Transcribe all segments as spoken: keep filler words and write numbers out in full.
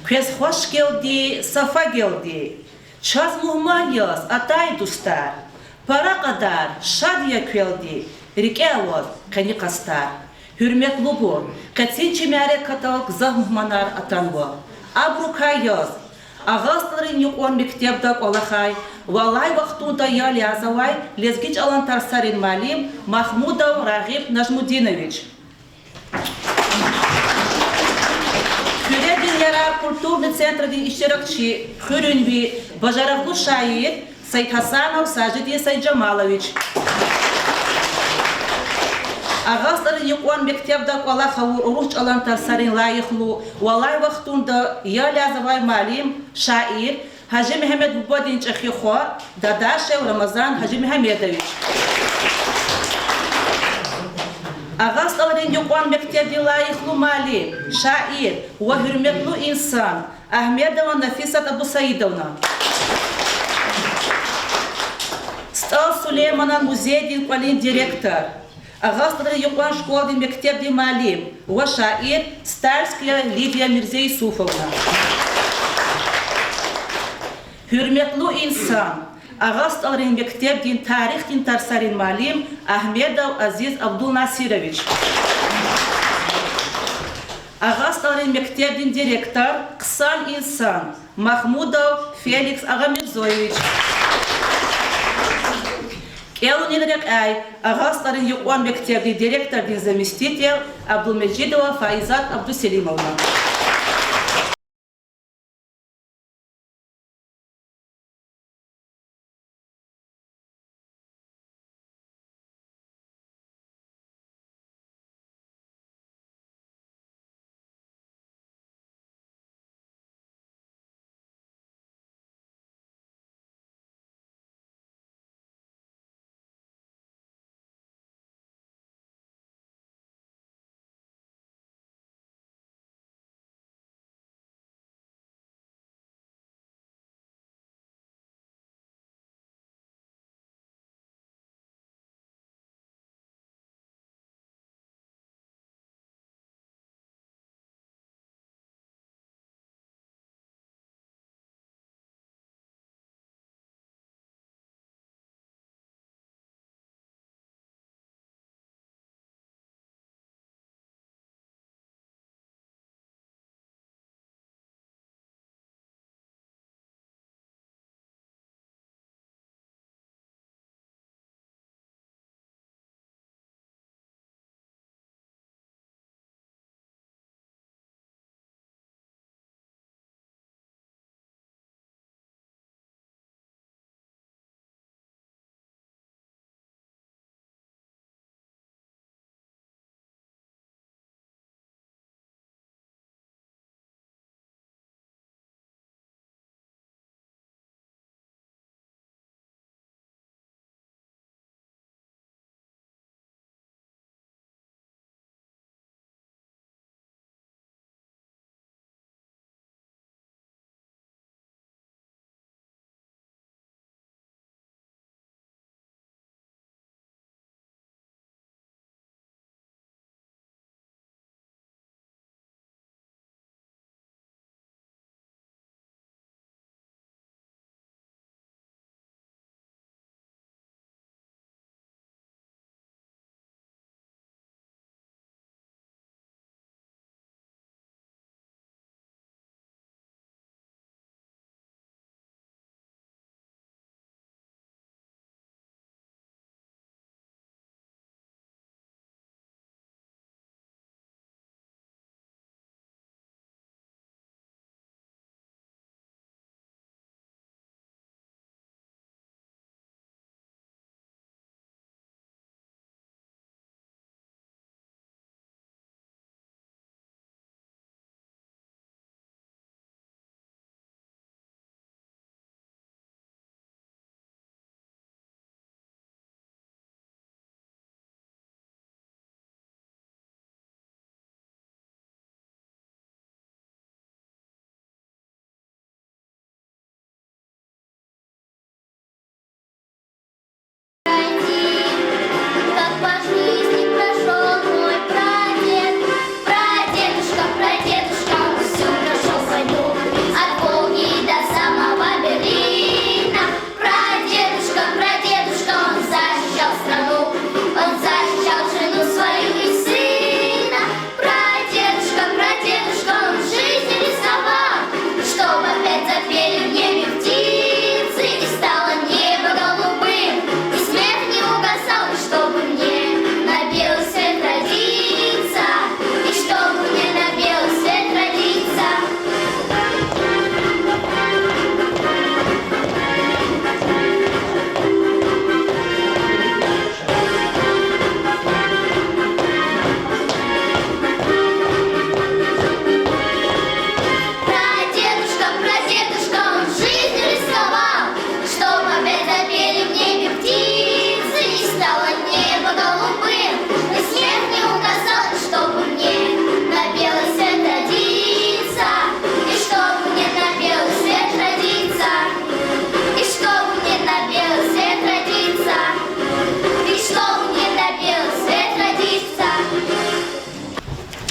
Квез хвашгелди, сафагелди, чаз мугьман яз атай дустар, пара кьадар шад я квелди, рикӀе аваз къени къастар. Гьуьрметлубур, къецин чи мярекатдал гзаф мугьманар атанва. Абурукай яз Агъа СтӀалрин юкьван мектебда кӀвалахай ва алай вахтунда ял язавай лезги чӀалан тарсарин муаллим Махмудов Рагъиб Нажмудинович. Куьредин ярар культурный центрдин иштиракчи, хуьруьнви, бажарагълу шаир Саидгьасанов Сажидин Саиджамалович. Агъа СтӀалрин юкьван мектебда кӀвалах авур урус чӀалан тарсарин лайихлу ва алай вахтунда ял язавай муаллим, шаир, Гьажи Мегьамед бубадин чӀехи хва Дадашев Рамазан Гьажимегьамедович. Агъа СтӀалрин юкьван мектебдин лайихлу муаллим, шаир ва гьуьрметлу инсан Агьмедова Нафисат Абусаидовна. СтӀал Сулейманан музейдин кӀвалин директор, Агъа СтӀалрин юкьван школадин мектебдин муаллим ва шаир Стальская Лидия Мирзеюсуфовна. Гьуьрметлу инсан, Агъа СтӀалрин мектебдин тарихдин тарсарин муаллим Агьмедов Азиз Абдулнасирович. Агъа СтӀалрин мектебдин директор, хъсан инсан Махмудов Феликс Агъамирзоевич. КӀелунин рекьяй Агъа СтӀалрин юкьван мектебдин директордин заместитель Абдулмежидова Фаизат Абдуселимовна.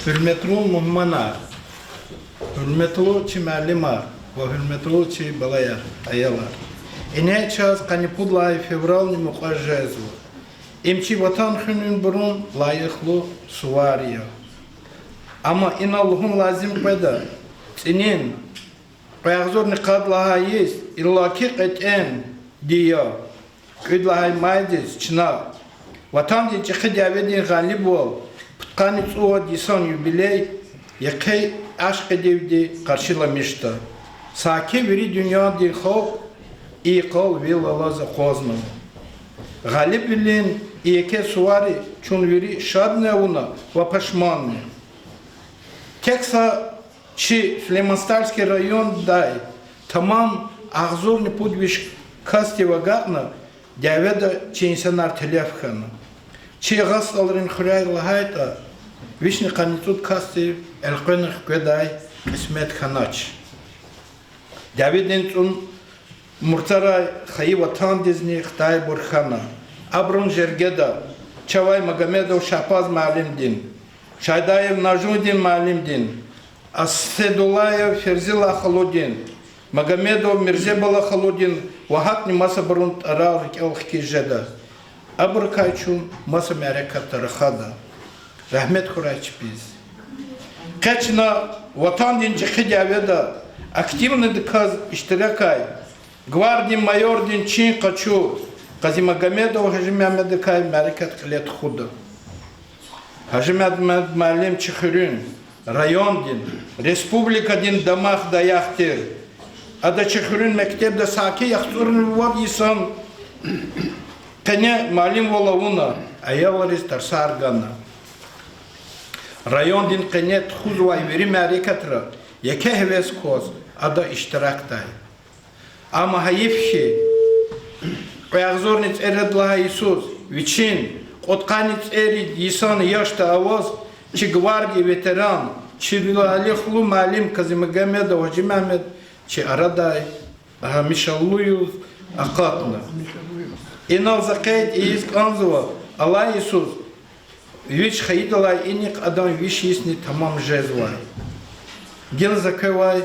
Гьуьрметлу мугьманар, гьуьрметлу чи муаллимар ва гьуьрметлу чи балаяр, аялар! Ингье чаз къанни пуд лагьай феврални мукьва жезва. Им чи ватан хуьнинбурун лайихлу сувар я. Амма инал лугьун лазим къведа, цӀинин кьве агъзурни къад лагьай йис иллаки кьетӀенди я. КӀуьд лагьай майдиз чна Ватандин ЧӀехи дяведин гъалибвал, пудкъанни цӀувад йисан юбилей, я хъел ашкъидивди къаршиламишда. Саки вири дуьньядин халкь и йикъал вил алаз акъвазнава. Гъалибвилин и еке сувари чун вири шадни авуна ва пашманни. Тек са чи Сулейман-Стальский райондай тамам агъзурни пуд виш касдив агакьна, дяведа чи инсанар телеф хьана. Чи агъа СтӀалрин хуьряй лагьайтӀа, вишни къанни цӀуд касдив элкъвена хкведай кьисмет хьанач. Дяведин цӀун муртарай хайи ватандизни хтайбур хьана. Абурун жергеда чавай Магомедов Шагьпаз муаллимдин, Шайдаев Нажмудин муаллимдин, Асадуллаев Ферзиллагь халудин, Магомедов Мирзебала халудин ва гьакӀни масабурун тӀварар рикӀел хкиз жеда. Абурукай чун маса мярекатда рахада. Рагьмет хьурай чпиз. Къе чна Ватандин ЧӀехи дяведа активнидаказ иштиракай гвардиядин майордин чин къачу Къазимагомедов Гьажимуьмуьмедакай мярекат кьиле тухуда. Гьажимуьмуьмед муаллим чи хуьруьн, райондин, республикадин дамах-даях тир. Ада чи хуьруьн мектебда саки яхцӀурни вад йисан къене муаллимвал авуна, аялриз тарсар гана. Райондин къене тухузвай вири мярекатра еке гьевес кваз ада иштиракдай. Амма гьайиф хьи, кьве агъзурни цӀерид лагьай йисуз вичин кьудкъанни цӀерид йисан яшда аваз чи гвардия ветеран, чи лайихлу муаллим Къазимагомедов Гьажимуьмуьмед чи арадай гьамишалуюз акъатна. Инал за къейд ийиз кӀанзава алай йисуз вич хайидалай инихъ адан виш йисни тамам жезвай. Гила за квевай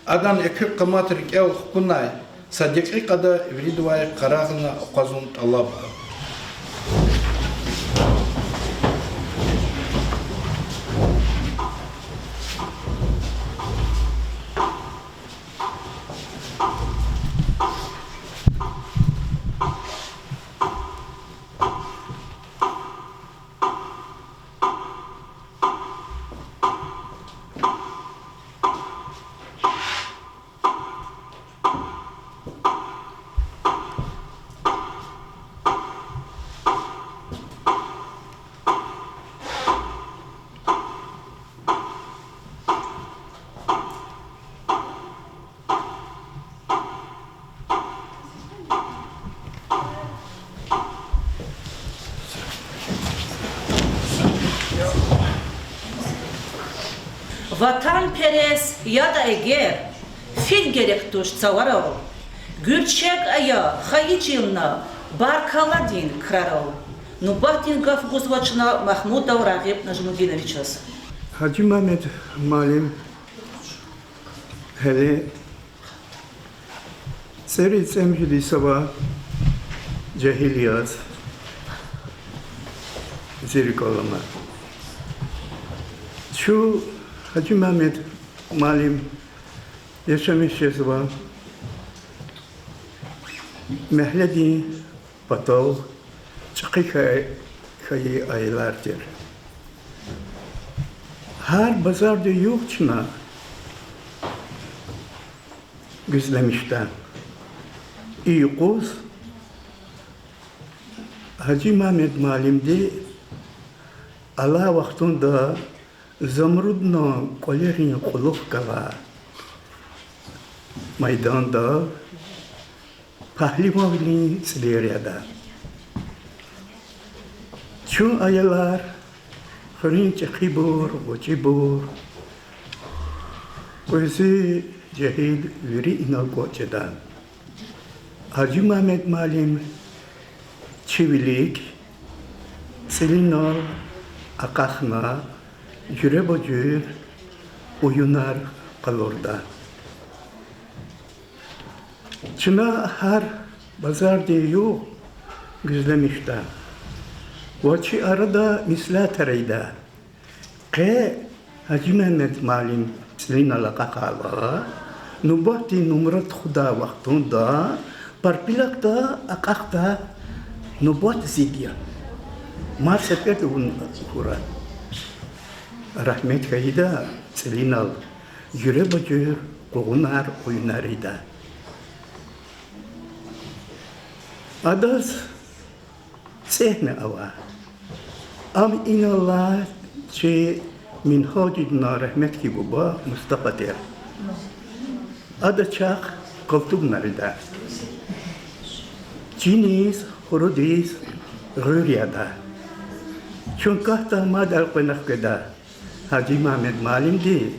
адан экуь къамат рикӀел хкунай са декьикьада виридавай къарагъна акъвазун тӀалабда. Ватанперес ятӀа эгер, фин герек туш цаварал. Гуьрчег ая хайи чилна баркалладин крарал. Нубатдин гаф гузва чна Магьмудов Рагъиб Нажмудиновичаз. Гьажимуьмуьмед муаллим гьеле цӀерид-цӀемуьжуьд йис ава жегьил яз зи рикӀел алама. Чун Гьажимуьмуьмед муаллим яшамиш жезва, мягьледин патал чӀехи хьайи, хьайи аялар тир. Гьар базарди югъ чна гуьзлемишда. И юкъуз Гьажимуьмуьмед муаллимди алай вахтунда Замруднаван кӀвалерин кьулухъ галай майданда пагьливанвилин цӀилер яда. Чун, аялар, хуьруьн чӀехибур, гъвечӀибур, кьуьзуь, жегьил вири инал кӀватӀ жеда. Гьажимуьмуьмед муаллим чи вилик цӀилинал акьахна, Жуьреба-жуьре уюнар къалурда. Чна гьар базардин югъ гуьзлемишда ва чи арада меслятар ийида. Къе Гьажи Мегьамед муаллим цӀилинал акьахайла, нубатдин нумра тухудай вахтунда парпилакда акьахда нубат зигья. Мад сеферда авун хьурай. Рагьмет хьайида цӀилинал, жуьреба-жуьре къугъунар, уюнар ийида. Адаз цӀегьна ава. Ам иналлай чи Мингьажидинан рагьметлу буба Мустафа тир. Ада чахъ калтугнар ийида. Чиниз, хурудиз гъуьр яда. Чун катда мад элкъвена хкведа. Гьажи Мегьамед муаллимди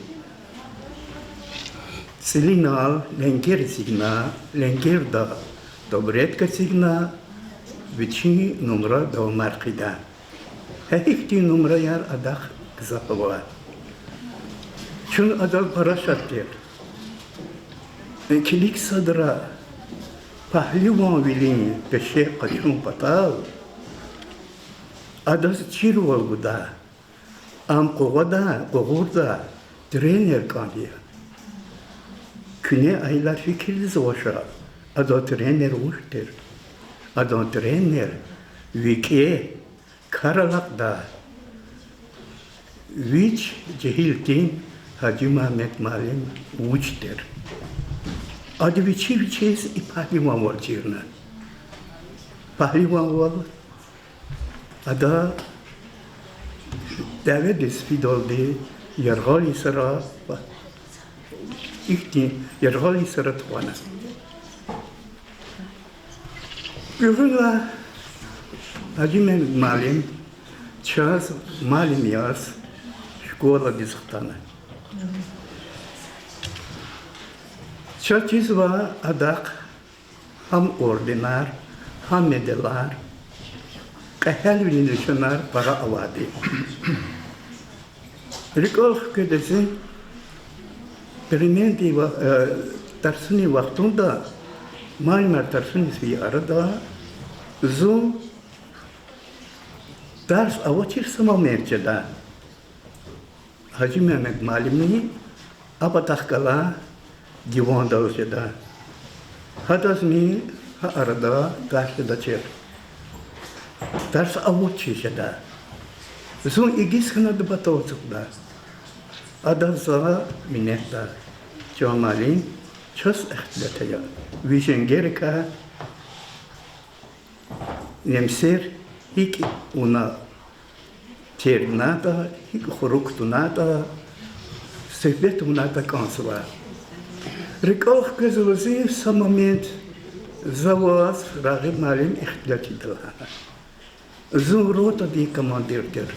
цӀилинал ленгер эцигна, ленгерда табуретка эцигна, вичин нумра давамар хъийида. Гьа ихьтин нумраяр адахъ гзаф ава. Чун адал пара шад тир. Килиг садра, пагьливанвилин пеше къачун патал адаз чирвал гуда. Ам къугъвада, къугъурда тренер кӀанда. Куьне аялар фикирзавач, адан тренер вуж тир. Адан тренер викӀегь, кар алакьдай, вич жегьил тир Гьажи Мегьамед муаллим вуж тир. Ада вичи-вичиз и пагьливанвал чирна. Пагьливанвал ада дяведиз фидалди яргъал йисара, ихьтин яргъал йисара тухвана. Гуьгъуьнлай Гьажи Мегьамед муаллим чаз муаллим яз школадиз хтана. Чаз чизва адахъ гьам орденар, гьам медалар, кьегьалвилин лишанар пара авайди. РикӀел хкведа зи, переменадин ва-, э, тарсунин вахтунда, муаллимар тарсуниз фейи арада, зун тарс авачир са момент жеда. Гьажи Мегьамед муаллимни а патахъ галай дивандал жеда. Гьадазни гьа арада тарс жедачир. Тарс авачир жеда. Зун игиз хьана патав ацукьда. Адаз за минетда. Чан муаллим, чаз ихтилат ая. Ви женгерикай немсер гьикӀ вуна терднатӀа, гьикӀ хурук кутунатӀа, суьгьбет авунатӀа кӀанзава. РикӀел хквезва зи са момент, за ваз, Рагъиб муаллим, ихтилат ийида лагьана. Зун ротадин командир тир.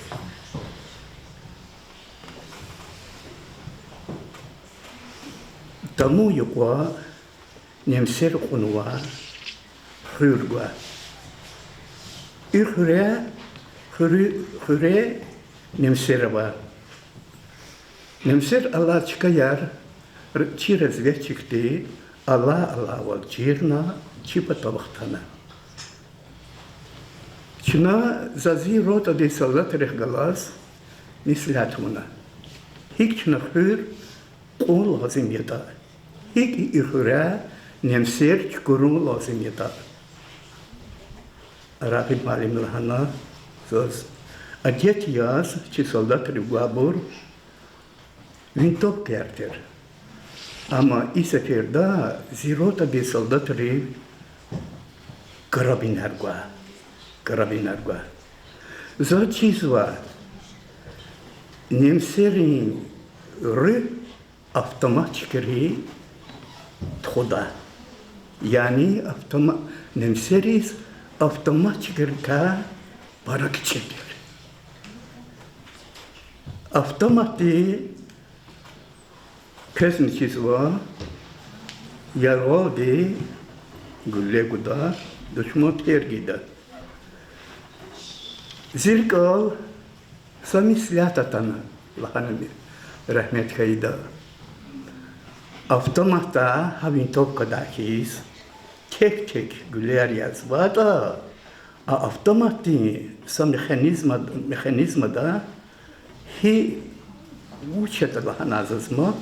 Тамун юкьва немсер кьунва, хуьр гва. И хуьре, хуьре, хуьре немсер ава. Немсер алай чкаяр р-, чи разведчикди алай-алайвал чирна, чи патав хтана. Чна, за зи ротадин солдатрихъ галаз меслят авуна, гьикӀ чна хуьр кьун лазим ятӀа, гьикӀ и хуьре немсер чукурун лазим ятӀа. Рагъиб муаллим лагьана заз, адет яз чи солдатрив гвайбур винтовкаяр тир. Амма и сеферда зи ротадин солдатрив карабинар гва. Карабинар гва. Заз чизва, немсерин руьгь автоматчикри тухуда. Яни автома-, немсериз автоматчикрикай пара кичӀе тир. Автоматди квезни чизва, яргъалди гуьлле гуда, душман тергида. Зи рикӀел са меслят атана. лагьана, рагьмет хьайида. Автоматда гьа винтовкадай хьиз тек-тек гуьлер язватӀа, а автоматдин са механизма-, механизмада гьи, вуч ятӀа лагьана заз ма,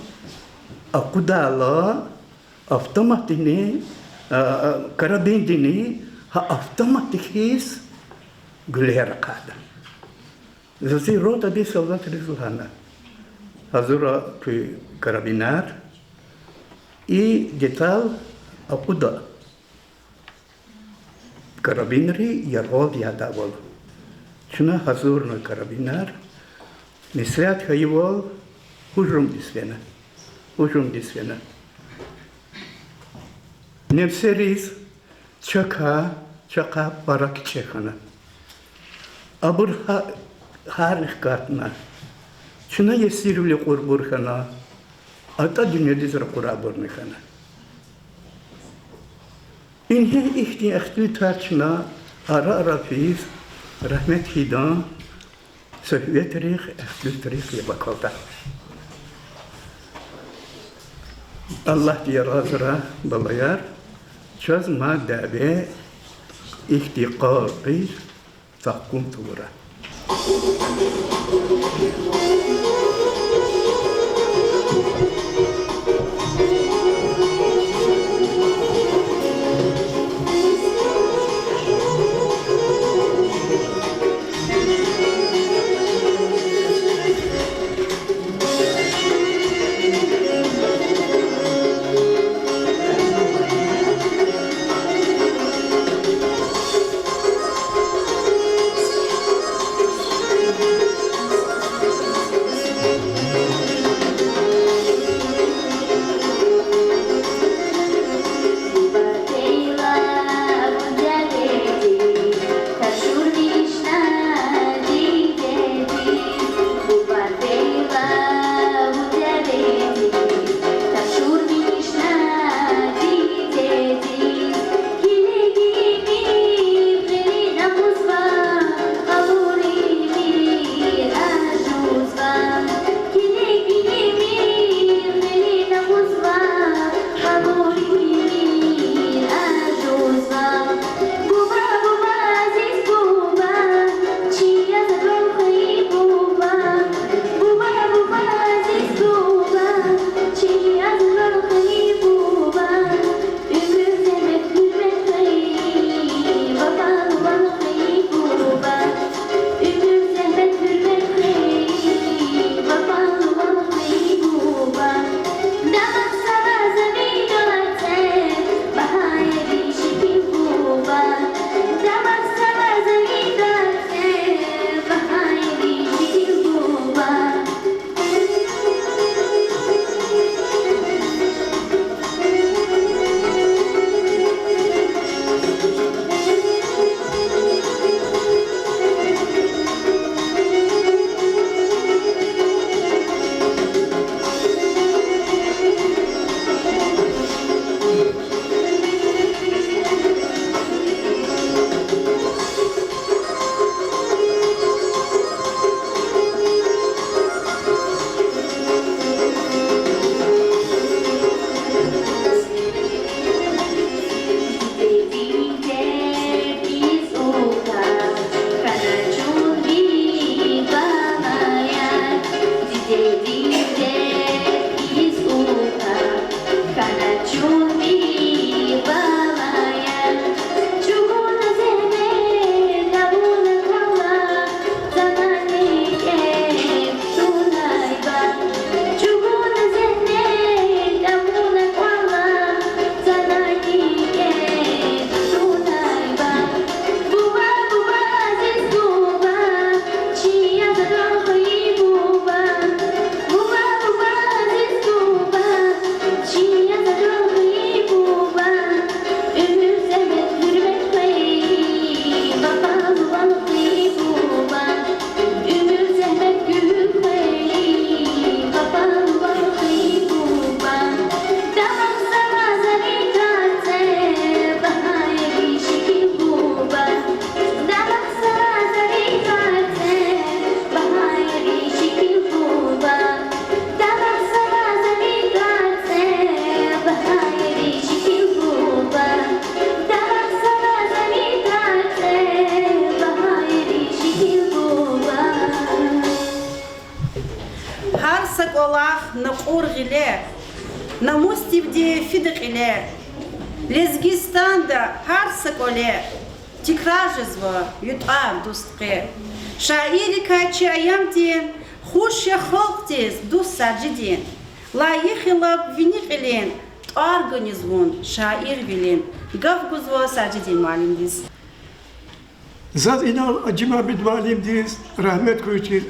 акъудайла автоматдини, а, карабиндини гьа автоматдихъ хьиз гуьлер ахъайда. Заз и ротадин солдатриз лагьана: гьазура куь карабинар, и деталь акъуда. Карабинри яргъалди ядайвал. Чна гьазурна карабинар, меслят хьайивал, гьужумдиз фена. Гьужумдиз фена. Немсериз чакай, чакай пара кичӀе хьана. Абур гьа-, гьарнихъ катна. Чна есирвиле кьурбур хьана, атӀа дуьньядиз ракъурайбурни хьана. Ингье ихьтин ихтилатар чна ара-ара физ, рагьмет хьайидан суьгьбетрихъ, ихтилатрихъ яб акалда. Аллагьди яргъазрай, балаяр, чаз мад дяве ихьтин къал-къир, цахкун тавурай. кӀвалах накьур гъиле, намусдивди фида кьиле, Лезгистанда гьар са кӀвале тикрар жезва ви тӀвар, дуст къе. Шаиррикай чи аямдин хуш я халкьдиз, дуст Сажидин. Лайихлу вини кьилин тӀвар гуниз вун, шаирвилин, гаф гузва Сажидин муаллимдиз. Заз инал Гьажи Мугьаммед муаллимдиз рагьмет хьуй, чиз,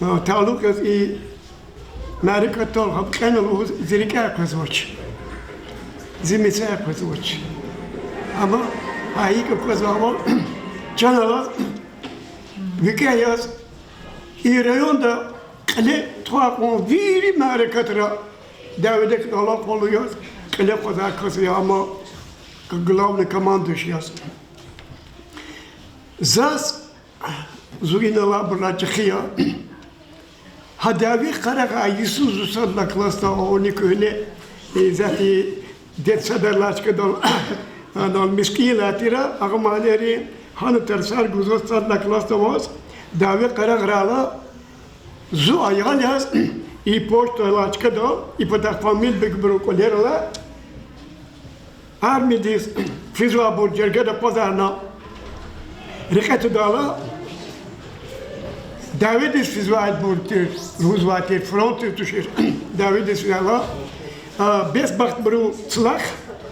а, талукь яз и мярекатдал гьам кьена лугьуз зи рикӀяй къвезвач. Зи мецяй къвезвач. Амма гьа икӀ аквазвайвал, чан алаз, викӀегь яз, и районда кьиле тухвай кьван вири мярекатра дяведихъ алакъалу яз, кьиле акъвазай кас я, амма главный командующий яз. Заз, зун инал алайбурулай чӀехи я, гьа дяве къарагъай йисуз зун сад лагьай классда авуни куьгьне, э, исятда детсадра алай чкадал, анал мискӀинлай тир, агъа-малери гьана тарсар гузваз сад лагьай классда аваз, дяве къарагърайла, зун аял яз и почта алай чкадал, и патахъ фамилиябурун кӀвалер ала, армиядиз физвайбур жергеда акъвазарна рекье твадайла, дяведиз физвайбур тир, лугьузвай тир, фронтдиз тушир, дяведиз физвайла, а, бес бахтбуру цлах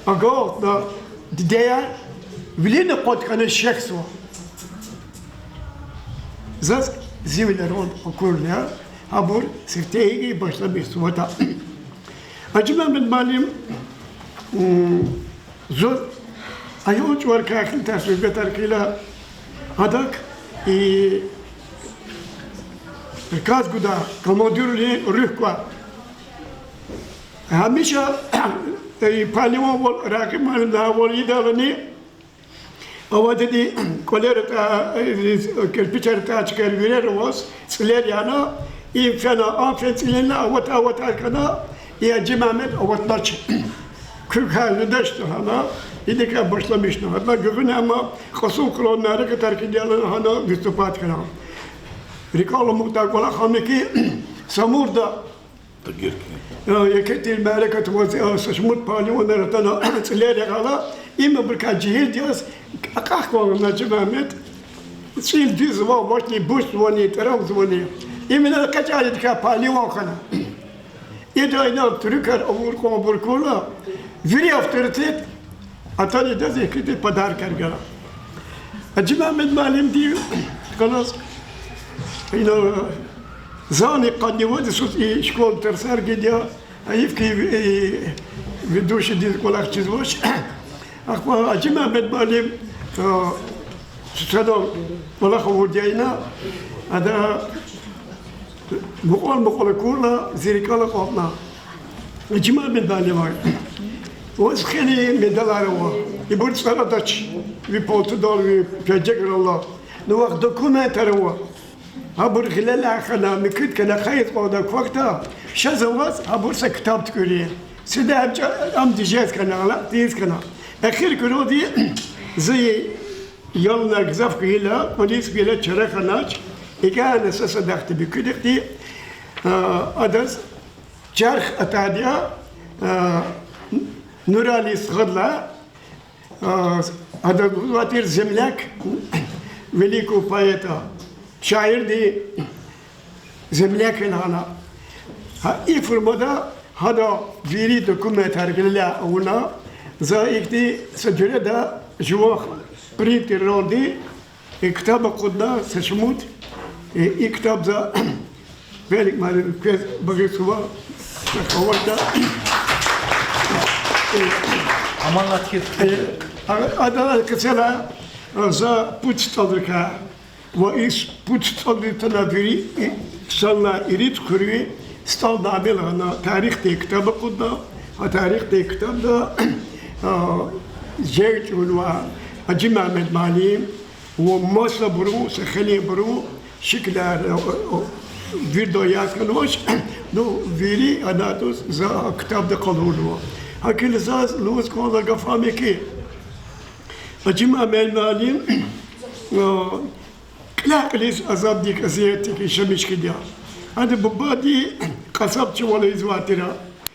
агалтна, дидеяр вилин акъваз хьана шехьзава. Заз зи вилерал акурла, гьабур сифте гьикӀ башламишзаватӀа. Гьажи Мугьаммед муаллим, м, зун аял чӀаварикай хьайитӀа, суьгьбетар хьайила, адак и приказ гудай командирвилин руьгь квай. Гьамиша и пагьливанвал, Рагьиб муаллимдивал ийидайлани, авайди кӀвалер атӀа, кирпичар атӀа чкайра вирер аваз, цӀилер яна, им фена, ам фена, цӀилерни ават, ават хьана, и Гьажи Мугьаммед аватнач. Куькай жедач лагьана, идакай башламишна. Гьадалай гуьгъуьна амма Кьасумхуьрел мярекатар хьайидайла гьана выступать хьана. РикӀел аламукьдай кӀвалах ам я хьи, Самурда Э, еке тир мярекат аваз, э, са шумуд пагьливанар атана цӀилер ягъайла, им абурукай жегьилди яз акьахна Гьажи Мугьаммед, цӀил дуьзва, ватни бушзавани, тӀарамзавани. Им инал экъечӀайдакай пагьливан хьана. Ида инал туьруькар авур кьванбур акурла, вири авторитет атана идаз ихьтин подаркар гана. Гьажи Мугьаммед муаллимди галаз инал зани къанни-вад йисуз и школада тарсар гайиди я, гьайиф хьи, и ведущийдиз кӀвалах чизвач. Ахпа Гьажи Мугьаммед муаллим, а, сусадал кӀвалах авурди я ина, ада мукьвал-мукьвал акурла, зи рикӀел акьалтна. Гьажи Мугьаммед муаллим, ваз хейлин медалар ава. Ибур цӀарадач, ви палтудал, ви пенжекралла. Ну вахъ документар ава. Гьабур гъилелай хьана, муькуьд хьана, хайи кьванни квахьда, ша за ваз гьабур са ктаб туькӀуьрин. Сида гьам чӀа-, ам дижез хьана, алакь тийиз хьана. Эхир куьрелди зи ялунар гзаф хьайила, кӀвализ хьайила чара хьанач, икӀяна са садахъди муькуьдахъди, а, адаз чарх атайди я, а, Нуралиди стхадилай, а, адаз лугьузвай тир земляк великого поэта, шаирдин земляк я лагьана. Гьа и формада гьада вири документар гъилелай авуна, за ихьтин са жуьреда жуван принтерралди и ктаб акъудна, са шумуд, и, и ктаб за Велик муаллим квез багъишзава, аватда. Аманат хьиз. Э, а-, адалай кицелай, а, за пуд цӀалрикай ва и пуд цӀалрин тана вири и-, санлай ирид хуьруьн СтӀал Наме лагьана тарихдин ктаб акъудна, а тарихдин ктабда, а, жер чӀугунвай Гьажи Мугьаммед муаллим ва масабурун, са хилербурун шикилар, виридалай яз хьанвач, ну, вири анатӀуз за ктабда къалурнава. ГьакӀ хьайила заз лугьуз кӀанзавай гаф ам я хьи, Гьажи Мугьаммед муаллим, а, кьиляй-кьилиз азабдик, азиятдик яшамиш хьайиди я. Адан бубади кьасабчивал ийизвай тир.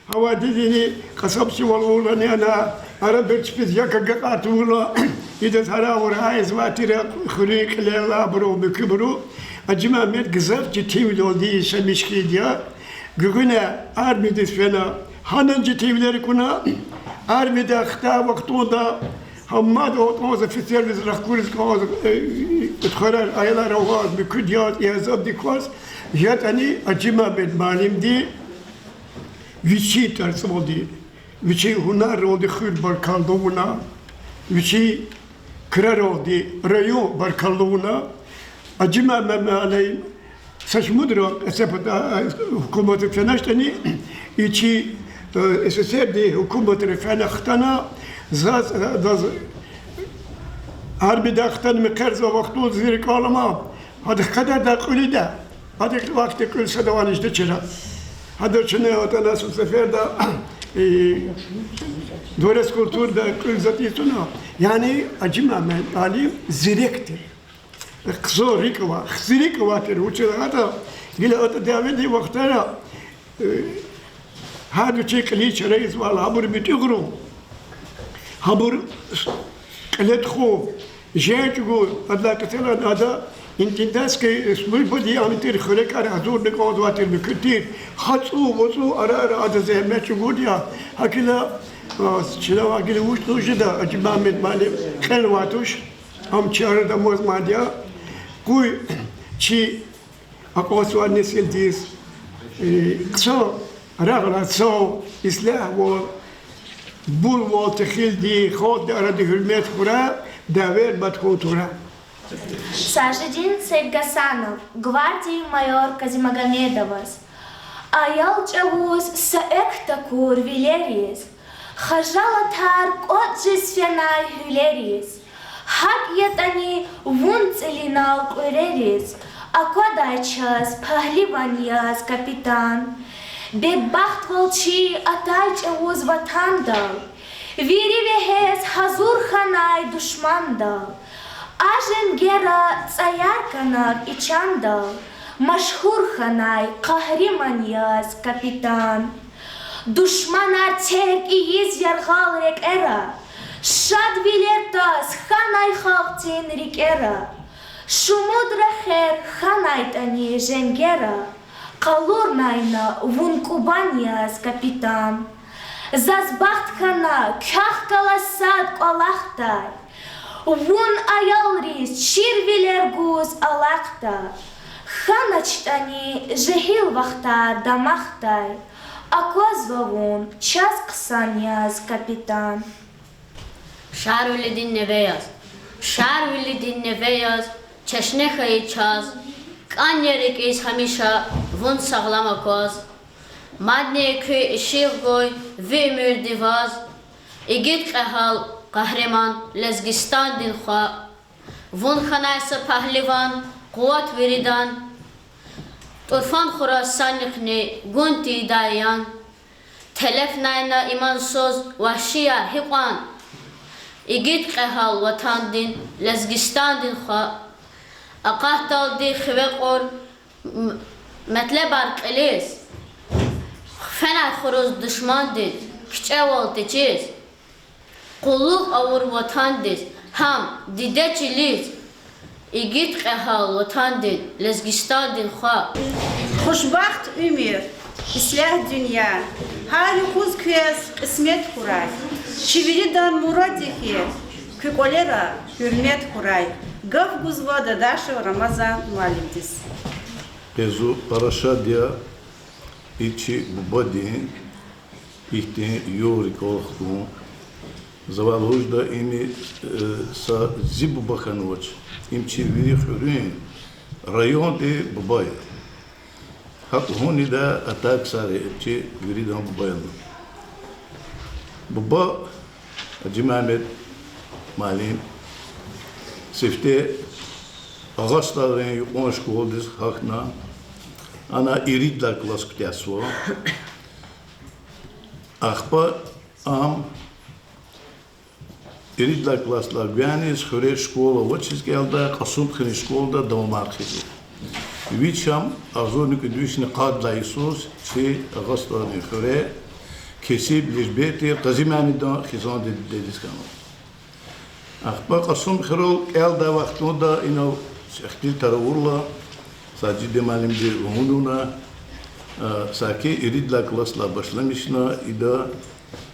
Гьа вадидини кьасабчивал авурани ана, арабир чпиз як агакьар тавурла, идаз гьаравур ийизвай тир, хуьруьн кьилел алайбуру, муькуьбуру. Гьажи Мугьаммед гзаф четинвилелди яшамиш хьайиди я. Гуьгъуьна армиядиз фена, гьанани четинвилер акуна, армиядай хтай вахтунда гьам мад аватӀа офицерриз, рахкуриз кӀанз, э, тхварар, аялар аваз, муькуьд яз, азаддик кваз, ятӀани Гьажи Мугьаммед муаллимди вичин тарцвалди, вичин гьунарралди хуьр баркаллу авуна, вичин краралди район баркаллу авуна. Гьажи Мугьаммед муаллим са шумудра эсепата, э, гьукуматра феначтӀани, и чи, э, СССР-дин гьукуматра фена хтана, заз, э, адаз армиядай хтана мехъерзавай вахтунда зи рикӀел алама, гьада хкадарда кьуьлда, гьада вахтунда кьуьл садавайни жеда чара. Гьада чна атана са сеферда, э, Дворец культурыда кьуьл затӀ ийиз туна. Яни Гьажи Мугьаммед муаллим зирек тир. Хъсан рикӀ ава, хци рикӀ авай тир, вучиз лагьайтӀа гила атӀа дяведин вахтара, э, гьар вичин кьилин чара ийизвайла, гьабур муьтӀуьгърун, гьабур кьиле тухун, женг чӀугун, адалай кьетӀен ада Интендантский службадин ам тир, хуьрекар гьазурна кӀанзавай тир, муькуьд тир, гьа цӀун-вацӀун ара-ара ада зегьмет чӀугур я. ГьакӀ хьайила, а, чна гила вуч лугьуз жеда, Гьажи Мугьаммед муаллим кьенвай туш, ам чи арада амаз мад я. Къуй чи акъатзавай несилдиз, э, хъсан рагъ-рацав, ислягьвал, бурвал, техилди, халкьдин арада гьуьрмет хьурай, дявеяр мад хьун тавурай. Сажидин Сейтгасанов гвардиядин майор Казимагомедоваз: аял чӀавуз са экв такур вилериз, хажалатар кӀватӀ жез фенай гьуьлериз. ГьакӀ ятӀани вун цӀилинал кьуьрериз аквадай чаз пагьливан яз, капитан. Бедбахтвал чи атай чӀавуз ватандал, вири вегьез гьазур хьанай душмандал. А женгера цӀаяр канав и чандал, машгьур хьанай къагьриман яз, капитан. Душманар терг ийиз яргъал рекьера, шадвилер таз хьанай халкьдин рикӀера. Шумуд рехер хьанайтӀани женгера, къалурнай на вун кӀубан яз, капитан. Заз бахт хьана квахь галаз сад кӀвалахдай, вун аялриз чирвилер гуз алахъда. ХьаначтӀани жегьил вахтар дамахдай, аквазва вун чаз хъсан яз, капитан. Пшарвилидин неве яз, Пшарвилидин неве яз, чешне хьайи чаз, кӀан я рикӀиз гьамиша вун сагълам акваз. Мадни куь ишигъ гуй ви уьмуьрди ваз, игит кьегьал, къагьриман Лезгистандин хва. Вун хьанай са пагьливан, къуват виридан, тӀурфан хура санихъни гун тийидай ян. Телефнай на имансуз вагьшияр гьикьван, игит кьегьал ватандин, Лезгистандин хва. Акъатдалди хиве кьур м-, метлебар кьилиз, фенай хуруз душмандин кичӀевал течиз. Къуллугъ авур ватандиз, гьам диде чилиз, игит кьегьал ватандин, Лезгистандин хва. Хушбахт уьмуьр, ислягь дуьнья, гьар юкъуз квез кьисмет хьурай. Чи виридан мурад я хьи, куь кӀвалера гьуьрмет хьурай. Гаф гузва Дадашев Рамазан муаллимдиз. Къе зун пара шад я и чи бубадин ихьтин югъ рикӀел хкун. Завай лугьуз жеда, им, э, са зи буба хьанвач, им чи вири хуьруьн, райондин буба я. ГьакӀ лугьун ийида атай ксари, чи виридан буба я. Буба Гьажи Мугьаммед муаллим сифте Агъастайрин юкьван школадиз гьахьна, ана ирид лагьай класс куьтягьзава. Ахпа ам ирид лагьай классдилай гуьгъуьниз хуьре школа авачиз кӀелдай Кьасумхуьруьн школада давамар хъийизва. Вич ам агъзурни кӀуьд вишни къад лагьай йисуз чи Агъа СтӀалдин хуьре кесиб лежбет тир Къазимамедан хизандин дидедиз хьана. Ахпа Кьасумхуьрел кӀелдай вахтунда инал ихтилатар авурла, Сажидин муаллимди вуна, а, саки ирид лагьай классдилай башламишна ида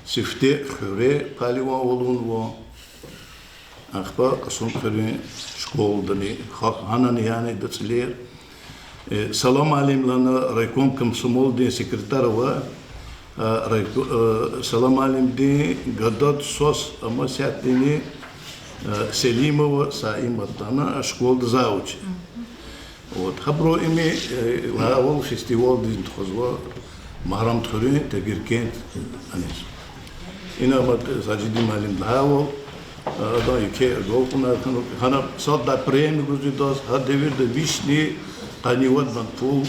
сифте хуьре пагьливанвал авунва. Ахпа Кьасумхуьруьн школадани, гьа-, гьанани яна ида цӀилер. Э, Салам муаллим лагьана райком комсомолдин секретарь ава, а, райко-, э, Салам муаллимдин гадад свас, амма исятдани, э, Селимова Саимат лагьана, а школада завуч. Вот, гьабуру ими, э, лагьайвал фестивалдизни тухузва, Магьарамдхуьруьн Тагиркент аниз. Ина мад Сажидин муаллим лагьайвал, э, адан еке агалкьунар хьана, гьана сад лагьай премия гуз идаз, гьа девирда вишни къанни вад ман пул,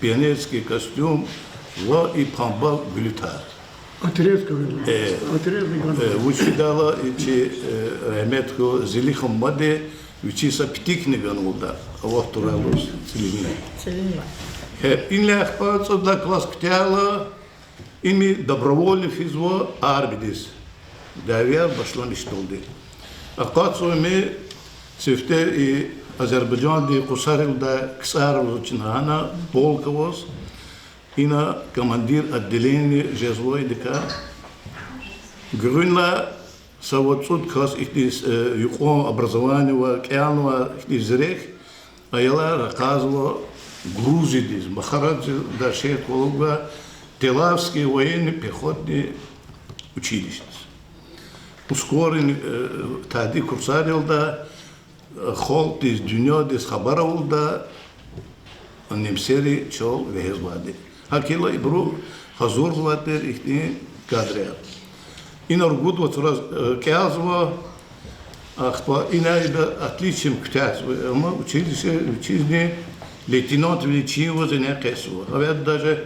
пионерский костюм ва и панба гуьлуьтар. Отрезка вина. Э, Отрезка вина. Э, вуч фидайла и чи, э, рагьмет хьуй Зелихан мад вичи са питикни ганвалда, аватуралуз цилинна. Цилинна. Э, инлай ахпа цӀуд лагьай класс куьтягьайла, ими добровольно физва армиядиз. Дявеяр башламишдалди. Акъатзава ими сифте и Азербайжандин Къусарилдай КцӀар аваз чна гьана, полк аваз. Ина командир отделения жезва идакай. Гуьгъуьнлай са вад-цӀуд кас ихьтин, э, юкьван образование авай, кӀелнавай ихьтин зирек, аялар акъатзава Грузиядиз, Махачкалада шехьер кӀвалахзавай Тылавский военно-пехотный училищедиз. Ускоренный, э, тади курсар ялда, халкьдиз, дуьньядиз хабар авалда, немсери чал вегьезвайди. ГьакӀ хьайила ибуру гьазурзавай тир ихьтин кадрар. Ина ругуд вацраз, э, кӀелзава, ахпа ина ида отличием куьтягьзава, амма училище вичизни лейтенантвиле чинваз ина къвезва. Гьавиляй даже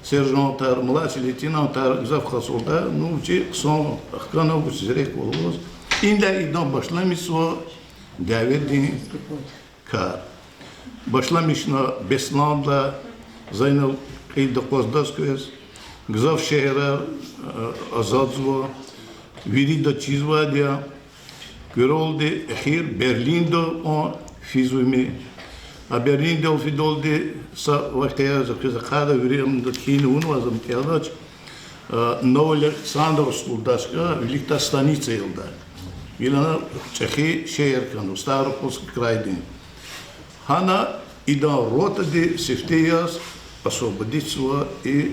сержантар, младший лейтенантар гзаф хасвалда, ну, вичи хъсан хкана вуч зирек кӀвалахзаваз. Инлай идан башламишзава дяведин кар. Башламишна Бесландилай, за инал кьилди акъваздаз квез, гзаф шегьерар, э, азадзава, вирида чизвайди я. Куьрелди эхир Берлинда кьван физва ими. А Берлиндал фидалди са вакъиа за квез ахъайда, вири амда кхьин авунвай, за ам кӀелдач. Э, Новоалександровск лугьудай чка, виликдай станица я ида. Гила ана чӀехи шегьер хьанва Ставропольский крайдин. Гьана идан ротади сифте яз освободитьзава и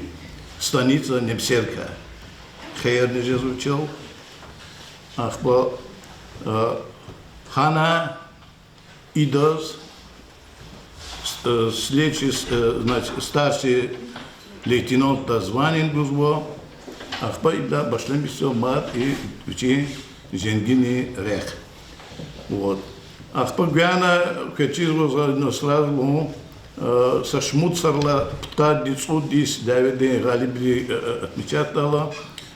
станица немсерикай. Хеерни жезва чал. Ахпа, э, гьана идаз, э, следчий, э, значит, старший лейтенантдай звание гузва, ахпа ида башламишзава мад и вичин женгинин рехъ. Вот. Ахпа гвяна квез чизва за, ну, сразу лугьун, э, са шумуд йисарилай пудкъанни цӀуд йис дяведин гъалибри, э, э, отмечатьдайла,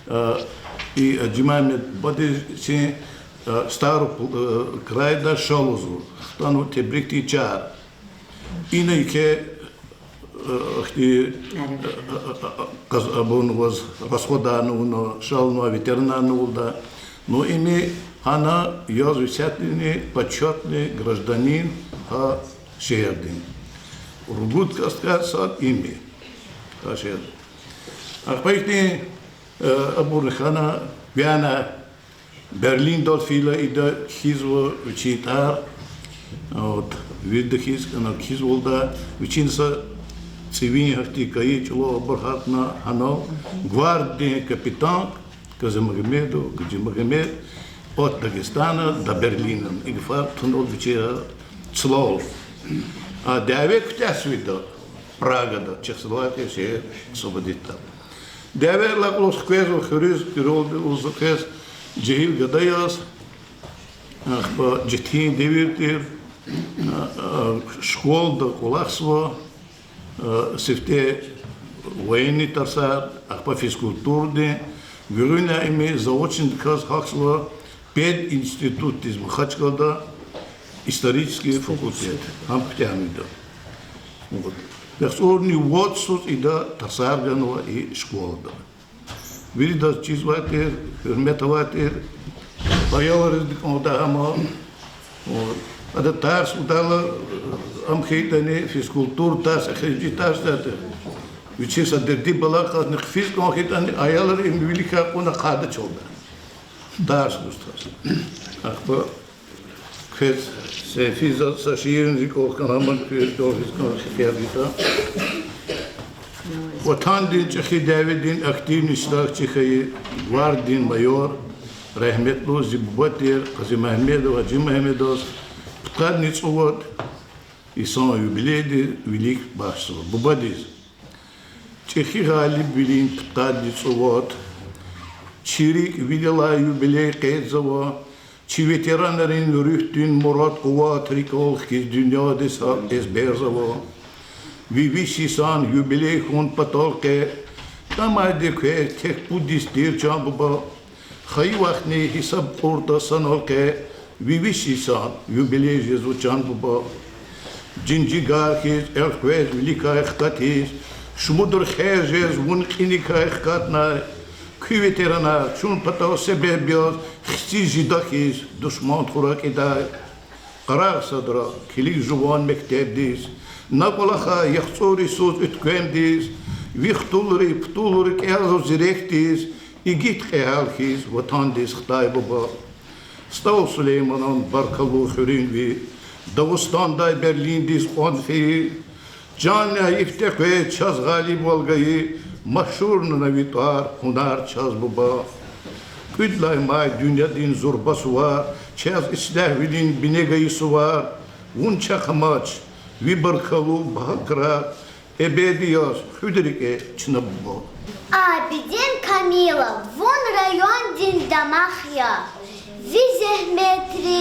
э, и Гьажимамед бадечин, э, Ставрополь, э, крайда ша лугьузва. Хтанва тебрикдин чар. Ина еке, э, ихьтин, э, э, э, къаз-, абурни ваз расходарни авуна, ша лугьунва ветеранарни авалда. Ну, ими гьана яз исятдани почётный гражданин гьа шегьердин. Ругуд касдикай сад ими. Гьа шегьердин. Ахпа ихьтин, э, абурни хьана, гвяна Берлиндал фейила ида кхьизва вичин тӀвар, вот, вирида хьиз, ана кхьизвалда, вичин са цӀивин гьахьтин кайи чӀулав абур гьатна гьанал, гвардиядин капитан Казимагомедов Гаджимагомед, от Дагестана до Берлина, и гафар тунал вичи цлал. А дяве куьтягьзавайди Прагада, Чехословакия шегьер освободитьда. Дяведилай кьулухъ хквезва хуьруьз, куьрелди лугьузва квез, жегьил гада яз, ахпа четин девир тир, а, а, школада кӀвалахзава, а, сифте военный тарсар, ахпа физкультурадин, гуьгъуьна ими заочно квез гьахьзава пединститутдиз Махачкалада, исторический факультет, гьам куьтягьнавайди я. Вот. ЯхцӀурни вад йисуз ида тарсар ганва и школада. Виридаз чизвай тир, гьуьрмет авай тир, аялриз кӀандай гьам я. Вот. Ада тарс удайла, ам хьайитӀани физкультура тарс, эхиримжи тарс ятӀа. Вичи са дерди-бала кьазни хъфиз кӀан хьайитӀани, аялри им виликай кьуна къайда чалда. Тарс гуз тарс. Ахпа квез Сейфи за са шиирни рикӀел хьана, ман куьн рикӀел хьиз кӀан хиер гитӀа. Ватандин ЧӀехи дяведин активный иштиракчи хьайи, гвардиядин майор, рагьметлу зи буба тир Къазимагьмедов Гьажимагьмедаз пудкъадни цӀувад йисан юбилейдин вилик бахшзава. Бубадиз. ЧӀехи гъалибвилин пудкъадни цӀувад, чи рикӀ вил алай юбилей къейдзава, чи ветеранрин руьгьдин мурад-къуват рикӀел хкиз дуьньядиз гьакӀ эзберзава. Ви виш йисан юбилей хьун патал къе, кӀамайди квез тек пуд йис тир, чан буба. Хайи вахтни гьисаб кьуртӀа санал къе, ви виш йисан юбилей жезва, чан буба. Жинжигар хьиз элкъвез виликай хкатиз, шумудра хер жез вун кьиникай хкатнай. Куь ветеранар чун патал себеб яз хциз жида хьиз душман хура кӀандай. Къарагъ садра килиг жуван мектебдиз, на кӀвалахар яхцӀур йисуз уьтквемдиз, ви хтулри, птулри кӀелзава зи рехъдиз, игит кьегьал хьиз ватандиз хтай буба. СтӀал Сулейманан баркаллу хуьруьн ви, Дагъустандай Берлиндиз кьван фейи, чан ая ифте къвез чаз гъалибвал гайи, машгьурна на ви тӀвар, гьунар чаз, буба. КӀуьд лагьай май дуьньядин зурба сувар, чаз ислягьвилин бине гайи сувар, вун чахъ амач, ви баркаллу багьа крар эбеди яз хуьда рикӀе чна, буба. Абидин Камилов, вун райондин дамах я. Ви зегьметри,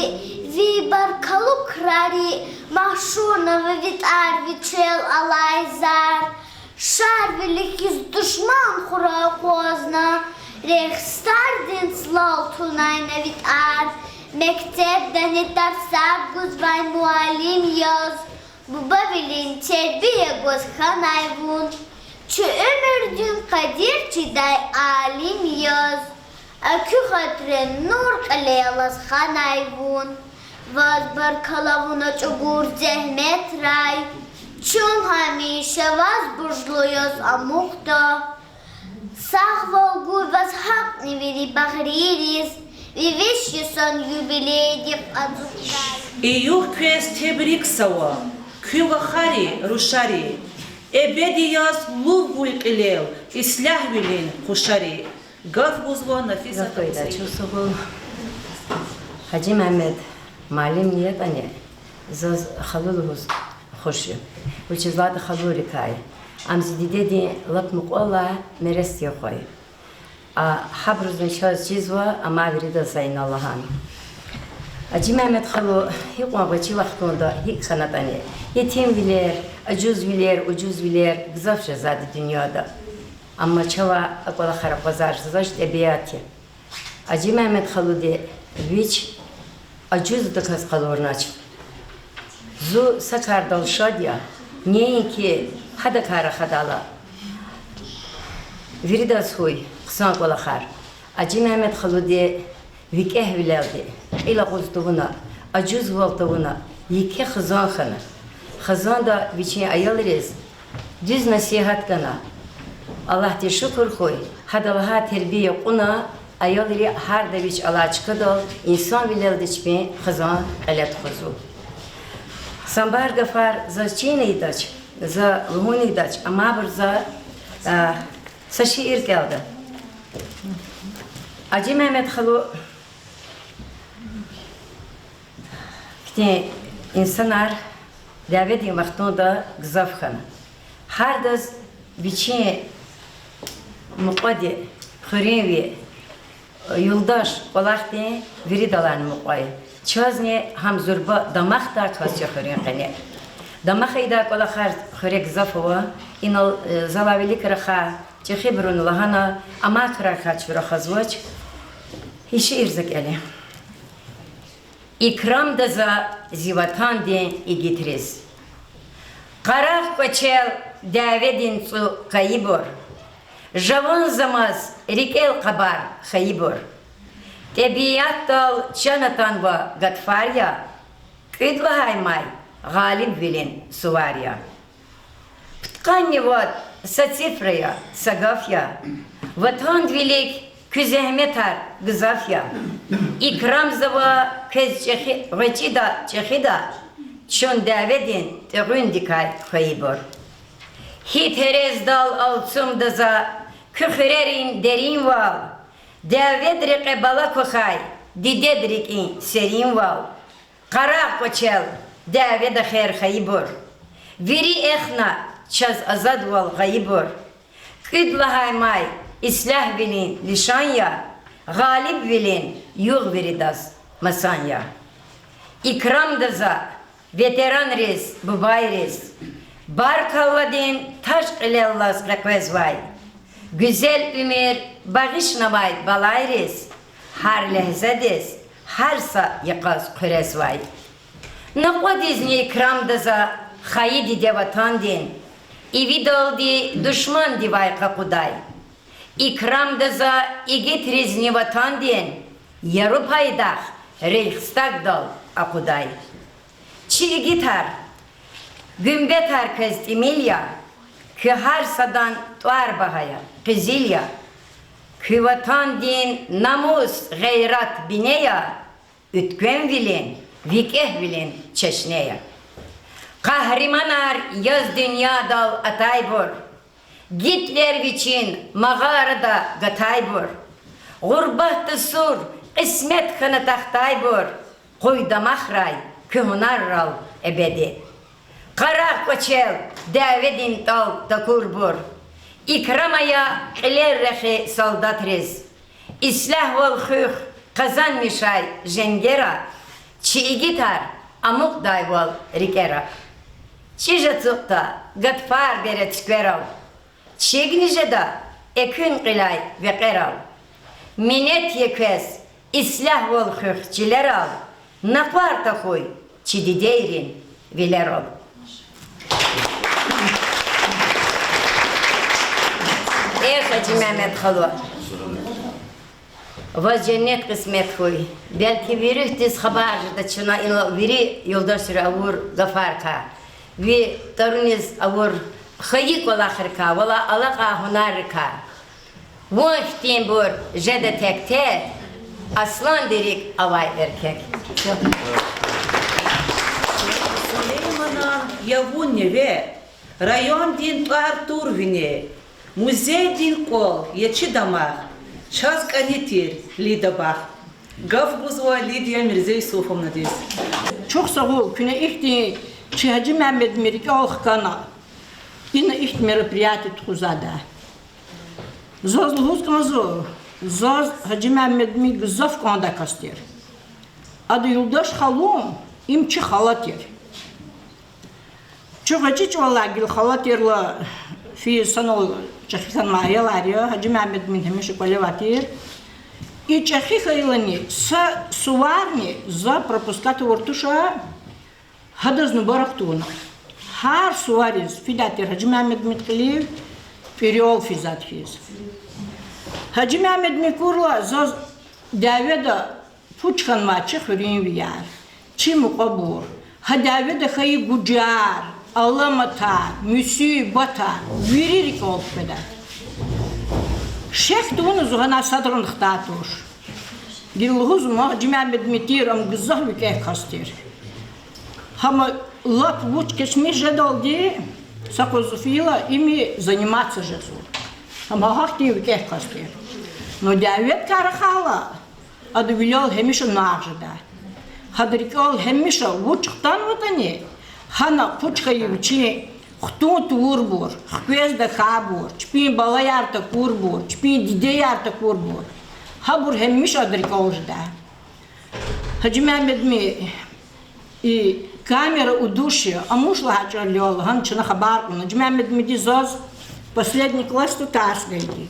ви баркаллу крари машгьурнава ви тӀвар, вичел алай зар. Шарвили хьиз душман хура акъвазна, Рейхстагдин цлал тунай на ви тӀвар. Мектебдани тарсар гузвай муаллим яз, бубавилин тербия гваз хьанай вун. Чи уьмуьрдин къадир чидай алим яз, экуь хатура нур кьилелаз ханай вун. Ваз баркалла вуна чӀугур зегьметрай, чун гьамиша ваз буржлу яз амукьда. Сагъвал гуй ваз гьакӀни вири багъририз, ви виш йисан юбилейдик ацукьдай. И югъ квез тебрикзава, куь вахари, рушари, эбеди яз лув гуй кьилел ислягьвилин къушари. Гаф гузва Нафиса Гаф гайида, Капцаева. Чун сугъул. Гьажимегьамед муаллимни ятӀани, заз халу лугьуз хуш я. Вучиз лагьайтӀа халурикай, ам зи дидедин лап мукьвал алай мерес тир хва я. А гьабурузни чаз чизва, амма виридаз за инал лагьана. Гьажимегьамед халу, гьикьван гъвечӀи вахтунда гьикӀ хьанатӀани, етимвилер, ажузвилер, ужузвилер гзаф жезвайди дуьньяда. Амма чавай а кӀвалахар акъвазарзавач, тӀебиат я. Гьажимегьамед халуди вич ажуздаказ къалурнач. Зун са кардал шад я, неинки гьадакай рахадайла, виридаз хьуй хъсан кӀвалахар. Гьажимегьамед халуди викӀегьвилелди, кьил агъуз тавуна, ажузвал тавуна, еке хизан хьана. Хизанда вичин аялриз дуьз насигьат гана. Аллагьдиз шукур хьуй, гьада лагьай тербия кьуна, аялри гьарда вич алай чкадал инсанвилелди чпин хизан кьиле тухузва. Самбар гафар заз чина ийидач, за лугьун ийидач, амма абур за, а, са шиир кӀелда. Гьажимегьамед халу хьтин инсанар дяведин вахтунда гзаф хьана. Гьардаз вичин мукьвади, хуьруьнви юлдаш кӀвалахдин виридалайни мукьва я. Чазни гьам зурба дамахдай кас я хуьруьн къене. Дамах ийидай кӀвалахар хуьре гзаф ава, инал, э, залай вилик рахай чӀехибурун лагьана, амай крарикай чун рахазвач. И шиир за кӀела. Икрамда за зи ватандин игитриз. Къарагъ кӀвачел дяведин цӀу кайибур, жаванзамаз рикӀел къабар хайибур. ТӀебиатдал чан атанва гатфар я, кӀуьд лагьай май гъалибвилин сувар я. Пудкъанни вад са цифра я, са гаф я, Ватандин вилик куь зегьметар гзаф я. Икрамзава квез чӀехи-, гъвечӀида, чӀехида, чун дяведин тӀегъуьндикай хьайибур. Гьи терездал алцумда за куь хуьрерин деринвал, дявед рекье бала квахьай дидед рикӀин серинвал. Къарагъ кӀвачел дяведа хер хайибур, вири эхна чаз азадвал гъайибур. КӀуьд лагьай май ислягьвилин лишан я, гъалибвилин югъ виридаз масан я. Икрамда за ветеранриз, бубайриз, баркалладин таж кьилеллаз къекъвезвай, гуьзел уьмуьр багъишнавай балайриз, гьар легьзедиз гьар са йикъаз хъуьрезвай. Накьвадизни икрамда за хайи диде Ватандин, ивидалди душмандивай къакъудай. Икрамда за игитризни Ватандин, яру пайдах Рейхстагдал акъудай. Чи игитар, гуьмбетар квез тӀимил я, куь гьар садан тӀвар багьа я, къизил я. Куь Ватандин намус, гъейрат бине я, уьтквемвилин, викӀегьвилин чешне я. Къагьриманар яз дуьньядал атайбур, Гитлер вичин магъарада гатайбур, гъурбатда сур кьисмет хьана тахтайбур, къуй дамахрай куь гьунаррал эбеди. Къарагъ кӀвачел дяведин тӀал такурбур, икрам ая кьилел рехи солдатриз. Ислягьвал хуьх къазанмишай женгера, чи игитар амукьдайвал рикӀера. ЧӀиж ацукьда гатфар бере цуькверал, чигни жеда экуьн кьилай векьерал. Минет я квез, ислягьвал хуьх чилерал, накъвар тахьуй чи дидейрин вилерал. Эхь, Гьажи Мегьамед халу, ваз женнет къисмет хьуй. Белки ви руьгьдиз хабар жеда чна инал вири юлдашри авур гафарикай, ви тӀваруниз авур хайи кӀвалахрикай, валай алакьай гьунаррикай. Вун хьтинбур жеда тек-тек, асланди рикӀ авай эркек. Сулейманан я вун неве, райондин тӀвар тур вине, музейдин кӀвал я чи дамах, чаз кӀани тир Лида бах. Гаф гузва Лидия Мирзеюсуфовнадиз. Чухсагъул, куьне ихьтин чи Гьажи Мегьамедми рикӀел хкана, ина ихьтин мероприятие тухузвайди. Заз лугьуз кӀанзава, заз Гьажи Мегьамедми гзаф кӀандай кас тир. Ада юлдаш халун, им чи хала тир. Чун гъвечӀи чӀавалай гила хала тирла физ санал чӀехи хьанвай аялар я, Гьажи Мегьамедмидин гьамиша кӀвале авай тир. И чӀехи хьайилани са суварни за пропускать авур туш, гьадаз мубарак тавуна. Гьар сувариз фидай тир Гьажи Мегьамедмидин кьилив, пӀирал физвайди хьиз. Гьажи Мегьамедми акурла заз дяведа пуч хьанвай чи хуьруьнвияр, чи мукьвабур, гьа дяведа хьайи гужар, аламатар, мусибатар вири рикӀел хкведай. Шехь тавуна зун гьанай садрани хтай туш. Гила лугьузва ман, Гьажи Мегьамедми тир, ам гзаф викӀегь кас тир. Гьам лап вуч кечмиш жедалди, са къуз фейила, им заниматься жезва. Гьам гьахьтин викӀегь кас тир. Ну, дяведикай рахайла, ада вилел гьамиша нагъв жеда. Гьадан рикӀел гьамиша вуч хтанватӀани, гьана пуч хьайи вичин хтун тавурбур, хквез тахьайбур, чпин балаяр такурбур, чпин дидеяр такурбур, гьабур гьамиша адан рикӀел жеда. Гьажи Мегьамедми и камера удуш я, амуш лагьай чӀал я лагьана чна хабар кьуна. Гьажи Мегьамедмиди заз последний классда тарс гайиди.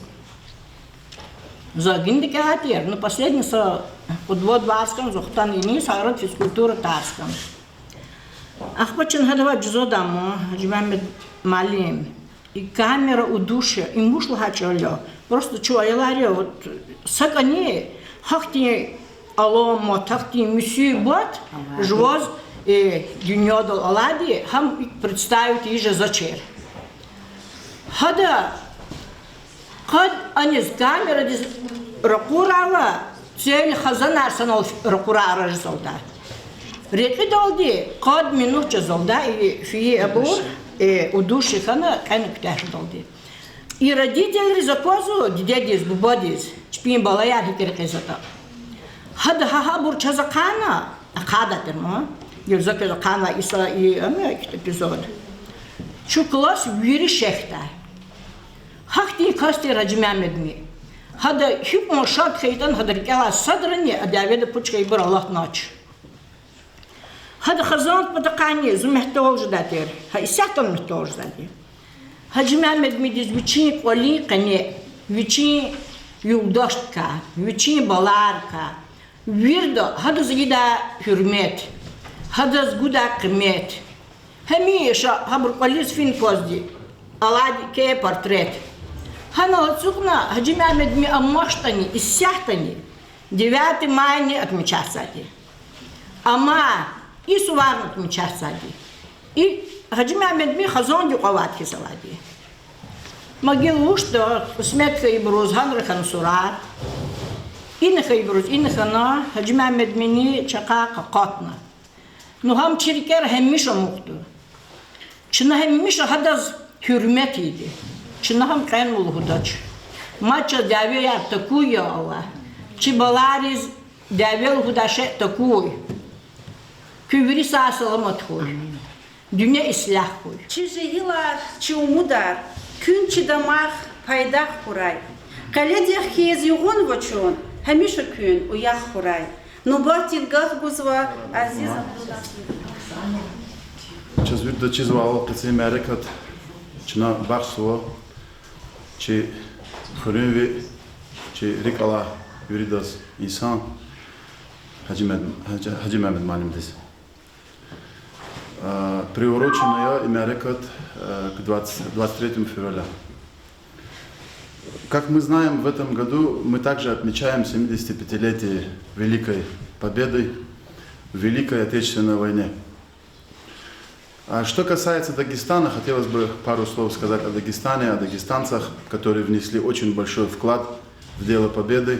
За гинди кӀелайтӀа, ну, последний са къуд-вад варз хьана, зун хтана иниз, гьарад физкультура тарс хьана. Ахпа чна гьадавай жузадамо, Гьажи Мегьамед муаллим, и камера удушья, им вуч лагьай чӀал я? Просто чун аялар я, вот, са кӀани гьахьтин аламат, гьахьтин мусибат жуваз, э, дуьньядал алайди, гьам представить ийиз жезвачир. Гьада къад аниз камерадиз ракъурайла, цел хизанар санал ракъурай аражзалда. Рекьидалди къад минут жезалда и фейи абур, э, удушья хьана кьена куьтягь хьидалди. И родительриз аквазва, дидедиз, бубадиз, чпин балаяр гьикӀ рекьизватӀа. Гьада гьа гьабур чаз ахъайна, ахъайдай тир ман, гила за квез ахъайнавай и са, и, ам, эпизод. Чун класс вири шехьдай. Гьахьтин кас тир Гьажи Мегьамедни. Гьада гьикьван шад хьайитӀани, гьадан рикӀелай садрани а дяведа пуч хьайибур алатнач. Гьада хизан патахъайни зун мягьтел жедай тир, гьа исятда мягьтел жезвайди. Гьажи Мегьамедмидиз вичин кӀвалин къене, вичин юлдашдикай, вичин балайрикай, вирида гьадаз ийидай гьуьрмет, гьадаз гудай къимет. Гьамиша гьабур кӀвализ фин квазди алайди еке портрет. Гьанал ацукьна Гьажи Мегьамедми амачтӀани, исятдани девятое майни отмечатьзавайди. Амма и суварни отмечатьзавайди. И Гьажи Мегьамедми хизандин юкьвавайди хьиз авайди. Могила вучда, кьисмет хьайибуруз гьанра хьана сурар, ина хьайибуруз ина хьана, Гьажи Мегьамедмини чакай къакъатна. Ну гьам чи рикӀера гьамиша амукьда. Чна гьамиша гьадаз гьуьрмет ийида. Чна гьам кьенва лугьудач. Мад чаз дявеяр такуй, я Аллагь. Чи балайриз дяве лугьудай шей такуй. Куьн вири сагъ-саламат хьуй. Дуьнья ислягь хьуй. Чи жегьилар, чи умудар, куьн чи дамах, пайдах хьурай. Къеледихъ хьиз югъунва чун, гьамиша куьн уях хьурай. Нубатдин гаф гузва Азиз Абдуллаев. Чаз вирида чизвайвал, къенин мярекат чна бахшзава чи хуьруьнви, чи рикӀ алай виридаз инсан Гьажи Мегьамед, Гьажи, Гьажи Мегьамед муаллимдиз. Э, приурочена я и мярекат, э, к двадцать, двадцать третьему февраля. Как мы знаем, в этом году мы также отмечаем семидесятипятилетие Великой Победы в Великой Отечественной войне. А что касается Дагестана, хотелось бы пару слов сказать о Дагестане, о дагестанцах, которые внесли очень большой вклад в дело Победы.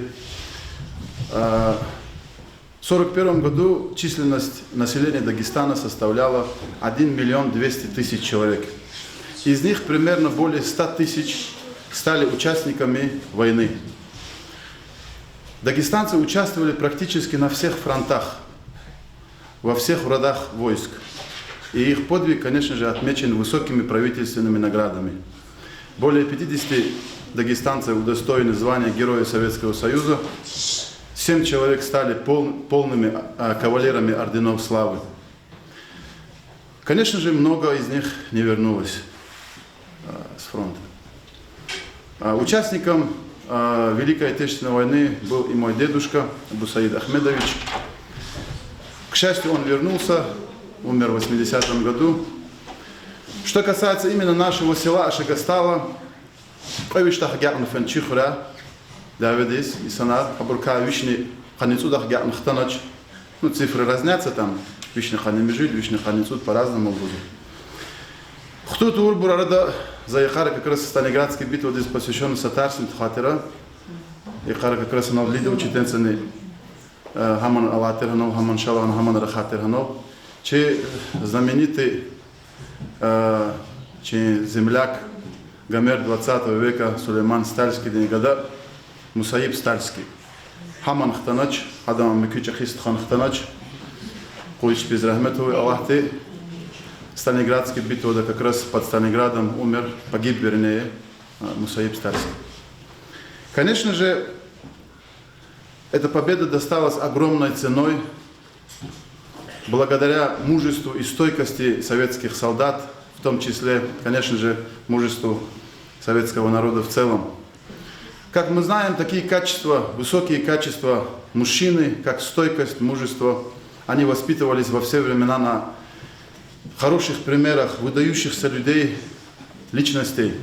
А, В сорок первом году численность населения Дагестана составляла один миллион двести тысяч человек. Из них примерно более ста тысяч стали участниками войны. Дагестанцы участвовали практически на всех фронтах, во всех родах войск. И их подвиг, конечно же, отмечен высокими правительственными наградами. Более пятидесяти дагестанцев удостоены звания Героя Советского Союза. Семь человек стали пол-, полными, а, кавалерами орденов Славы. Конечно же, много из них не вернулось, а, с фронта. А, участником, а, Великой Отечественной войны был и мой дедушка Абусаид Ахмедович. К счастью, он вернулся, умер в восьмидесятом году. Что касается именно нашего села Ашагастала, кьве виш дахъ агакьна фена чи хуьряй дяведиз инсанар, абурукай вишни къанницӀуд дахъ агакьна хтанач. Ну, цифры разнятся там, вишни къанни муьжуьд, вишни къанницӀуд, по-разному лугьузва. Хтун тавурбур арада за йикъара как раз Сталинградская битвадиз посвящённый са тарсни тухвайтӀа, йикъара как раз анал Лида учительницани, э, гьаман алай тир гьанал, гьаман шалагьана, гьаман рахай тир гьанал. Чи знаменитый, э, чи земляк, Гомер двадцатого века, Сулейман Стальскийдин гада Мусаиб Стальский. Гьаман хтанач, гьадан муькуь чӀехи стхан хтанач. Къуй чпиз рагьмет авуй Аллагьди. Сталинградская битвада как раз под Сталинградом умер, погиб, вернее, э, Мусаиб Стальский. Конечно же, эта победа досталась огромной ценой, благодаря мужеству и стойкости советских солдат, в том числе, конечно же, мужеству советского народа в целом. Как мы знаем, такие качества, высокие качества мужчины, как стойкость, мужество, они воспитывались во все времена на хороших примерах выдающихся людей, личностей.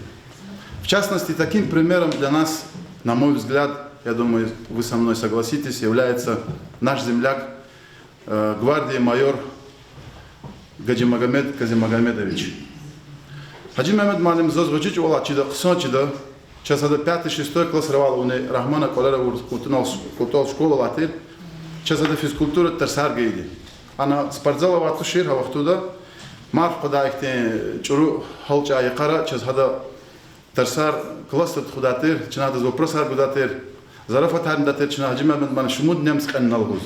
В частности, таким примером для нас, на мой взгляд, я думаю, вы со мной согласитесь, является наш земляк, э, гвардии майор Гаджимагомед Казимагомедович. Гьажимагомед муаллим, заз гъвечӀи чӀавалай чида, хъсан чида, чаз гьада пятый, шестой классра авайла вуни Рагьманан кӀвалера авур кӀватӀунал, кӀватӀал школа алай тир, чаз гьада физкультура тарсар гайиди. Ана спортзал авай тушир гьа вахтунда, марф къведай ихьтин чӀуру гьал чӀай йикъара чаз гьада тарсар классда тухудай тир, чна гьадаз вопросар гудай тир, зарафатарни гудай тир, чна Гьажимагомед муаллим шумуд немс кьена лугьуз.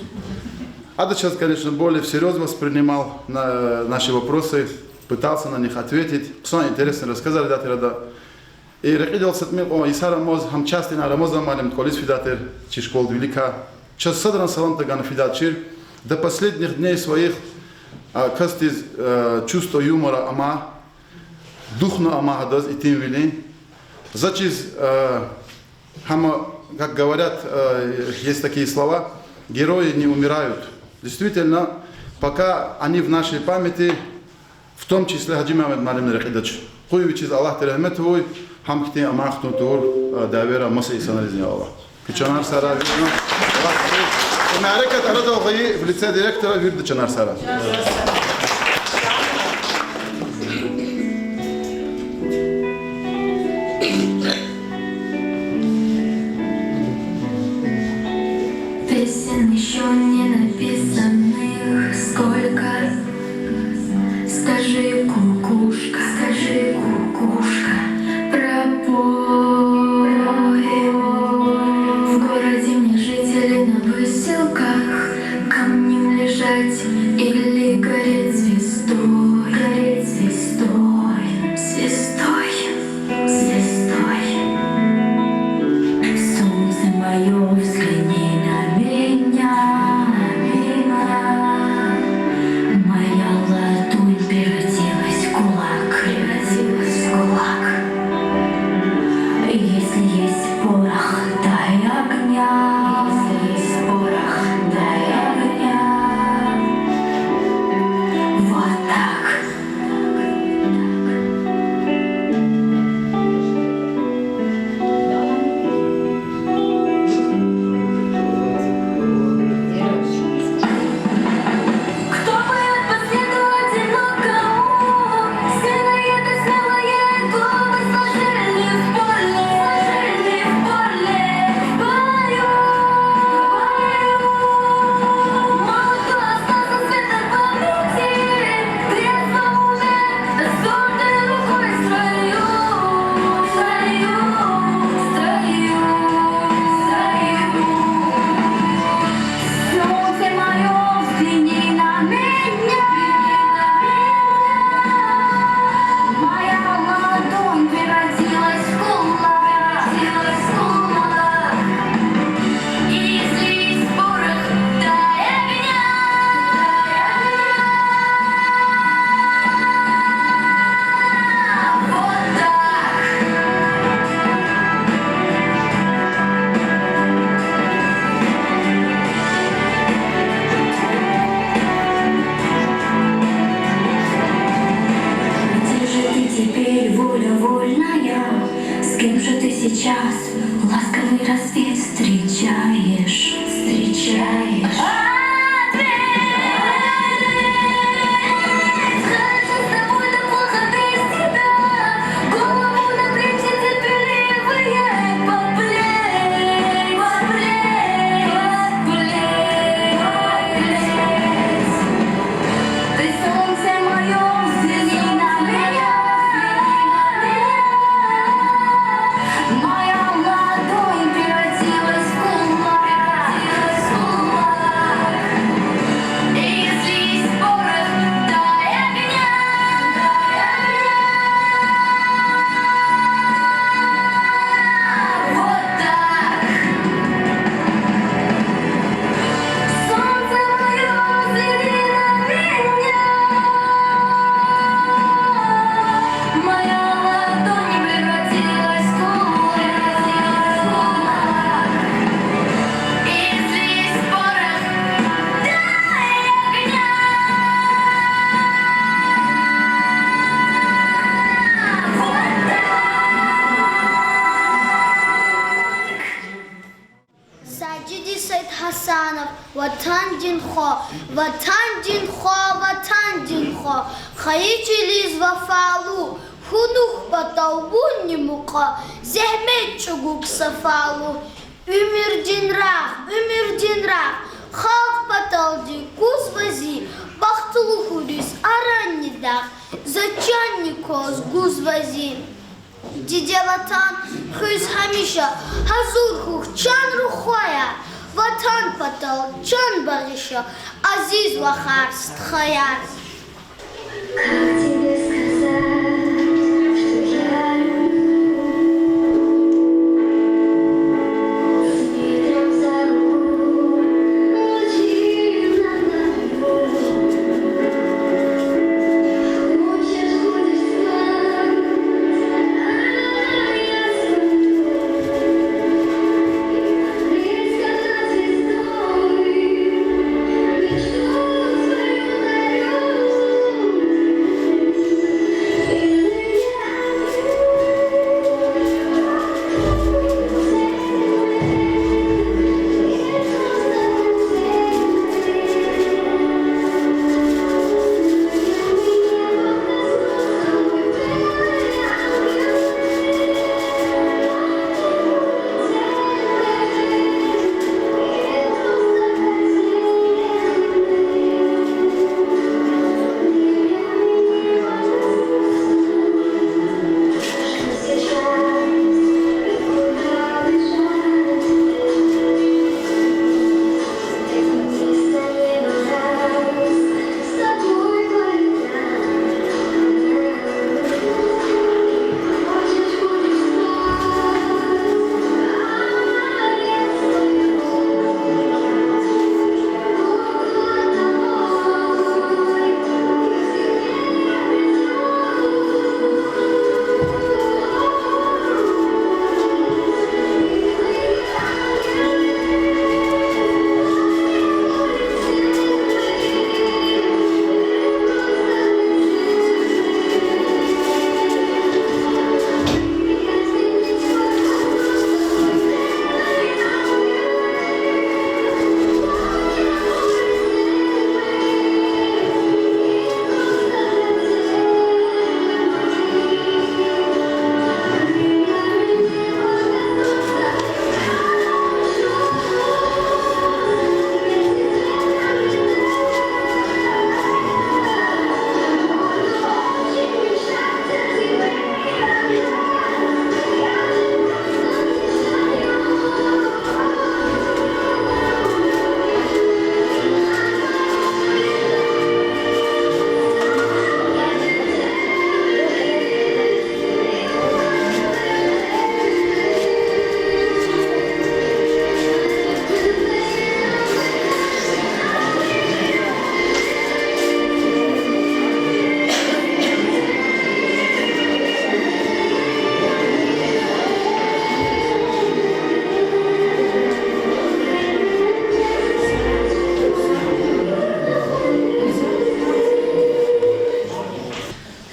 Ада чаз, конечно, более всерьёз воспринимал на-, наши вопросы, пытался на них ответить, хъсан интересный рассказар гудай тир ада. И рекьидал са тӀимил кьван йисар амаз, гьам частина Рамазан муаллим кӀвализ фидай тир, чи школада виликай. Чаз садрани саламта гана фидай тушир. До последних дней своих, а, касдиз, э, чувство юмора ама, духна ама гьадаз итимвилин. Заз чиз, э, гьама, как говорят, э, есть такие слова, герои не умирают. Действительно, пока они в нашей памяти, в том числе Гьажимагомед муаллимни рекьидач. Къуй вичиз Аллагьди регьмет авуй, гьам хьтин амай хтун тавур, э, дявера маса инсанризни, я Аллагь. Куь чанар сагърай виридна. Мярекат арадал гъайи в лице директора вирида чанар сагърай. Песен ещё не написанных сколько. Скажи, кукушка, скажи, кукушка, пропой. В городе мне жители на выселках камнем лежать или гореть звездой, гореть звездой, звездой. Звездой. Солнце моё, взгляни на меня, на меня. Моя ладонь превратилась в кулак, превратилась в кулак. Если есть порох, дай огня. Если есть порох, дай огня. Вот так. Кто поёт по свету одинокому? Сильные, смелые головы сложили в поле, сложили в поле, в бою, в бою. Мало кто остался светлой памяти, трезво умер. Где же ты теперь, воля вольная? С кем же ты сейчас ласковый рассвет встречаешь? Встречаешь. Хва, ватандин хва, ватандин хва, хайи чилиз вафалу, хьунухь патал вунни мукьва, зегьмет чӀугу ксафалу. Уьмуьрдин рагъ, уьмуьрдин рагъ, халкь паталди кузва зи, бахтлу хуьруьз аранни дагъ, за чанни кваз гузва зи. Диде Ватан, хуьз гьамиша гьазур хьухь, чан рухваяр, Ватан патал чан багъиша, азиз вахар, стхаяр.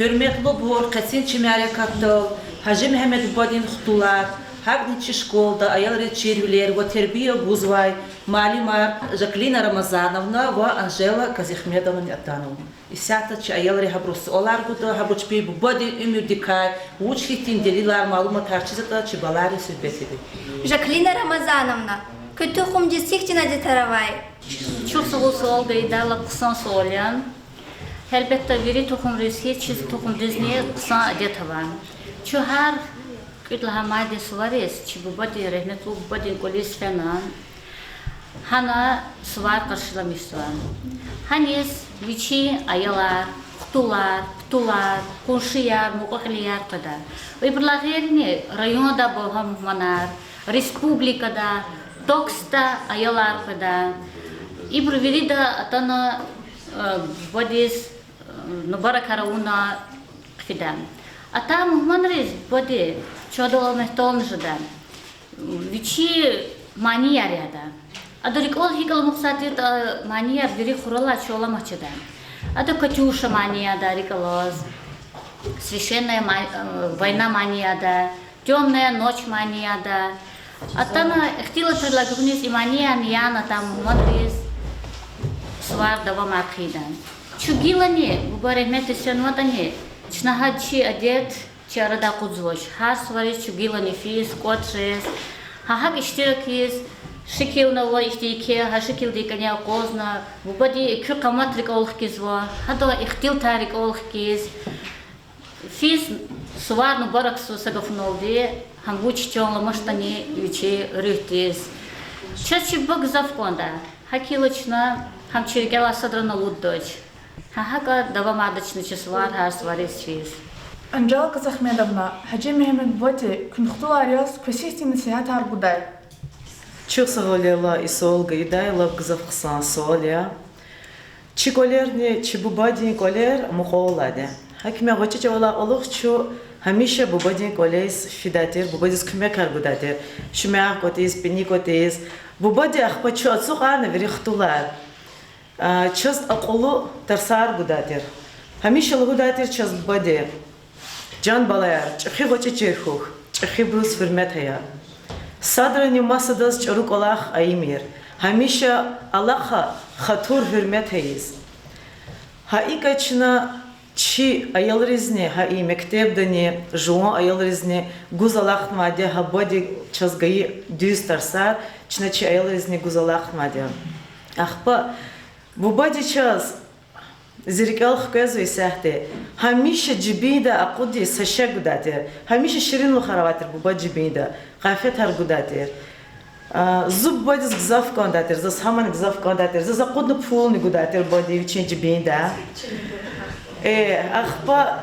Гьуьрметлубур, къенин чи мярекатдал Гьажи Мегьамед бубадин хтулар, гьакӀни чи школада аялриз чирвилер ва тербия гузвай муаллимар Жаклина Рамазановна ва Анжела Казихмедовнани атанва. Исятда чи аялри гьабуруз суалар гуда, гьабур чпин бубадин уьмуьрдикай вуч хьтин делилар, малуматар чизватӀа, чи балайриз суьгьбет ийида. Жаклина Рамазановна, куь тухумдиз гьихьтин адетар авай? Чухсагъул суал гайидалай, хъсан суал я. Гьелбетда, вири тухумриз хьиз чи тухумдизни хъсан адет ава. Чун гьар кӀуьд лагьай майдин сувариз чи бубадин, рагьметлу бубадин кӀвализ фена, гьана сувар къаршиламишзава. Гьаниз вичин аялар, хтулар, птулар, къуншияр, мукьва-кьилияр къведа. Ва ибурулай гъейри райондай багьа мугьманар, республикадай, ТОКС-дай аялар къведа. Ибуру вирида атана, э, бубадиз, э, мубаракар авуна хъфида. Атай мугьманриз бубади чандал мягьтелни жеда, вичин манияр яда. Ада рикӀел гьикӀ аламукьзавайтӀа, манияр вири хуралай чун аламачида. Ада Катюша мани яда рикӀ алаз, Священная ма-, э, война мани яда, Тёмная ночь мани яда. Атана ихтилатрилай гуьгъуьниз и маниярни яна атай мугьманриз. Сувар давамар хъийида. Чун гилани, буба регьметдиз фенватӀани, чна гьа чи адет чи арада акъудзавач. Гьар сувариз чун гилани физ, кӀватӀ жез, гьа гьакӀ иштиракиз, шикилни ава ихьтин еке, гьа шикилдин кӀане акъвазна, бубадин экуь къамат рикӀел хкизва, гьадан ихтилатар рикӀел хкиз, физ сувар мубаракзава са гафуналди, гьам вуч чан аламаштани вичин руьгьдиз. Чаз чи буба гзаф кӀанда. ГьакӀ хьайила чна гьам чи рикӀелай садрани алуддач. Гьа гьакӀа давамарда чна чи сувар гьар сувариз физ. Анжела Казахмедовна, Гьажи Мегьамед бубади куьн хтулар яз квесихьтин насигьатар гудай? Чухсагъул я, Аллагь, и суал гайидай, лап гзаф хъсан суал я. Чи кӀвалерни, чи бубадин кӀвалер мукьвал алайди я. Гьакимя гъвечӀи чӀавалай кьулухъ чун гьамиша бубадин кӀвализ фидай тир, бубадиз куьмекар гудай тир. Шуьмягъ кӀватӀиз, пӀиник кӀватӀиз. Бубади, ахпа чун ацукьарна вири хтулар, а, чаз акьуллу тарсар гудай тир. Гьамиша лугьудай тир чаз бубади: чан балаяр, чӀехи гъвечӀи чир хьухь, чӀехибуруз гьуьрмет ая. Садрани масадаз чӀуру кӀвалах ийимир. Гьамиша алахъа хатур, гьуьрмет ийиз. Гьа икӀ чна чи аялризни, гьа и мектебдани жуван аялризни гуз алахънавайди я гьа бубади чаз гайи дуьз тарсар, чна чи аялризни гуз алахънавайди я. Ахпа бубади чаз, зи рикӀел хквезва исятда, гьамиша жибинда акъудиз са шей гудай тир, гьамиша ширинлухар авай тир бубадин жибинда, къафетар гудай тир. А, зун бубадиз гзаф кӀандай тир, заз гьамни гзаф кӀандай тир, заз акъудна пулни гудай тир бубади вичин жибинда. Э, ахпа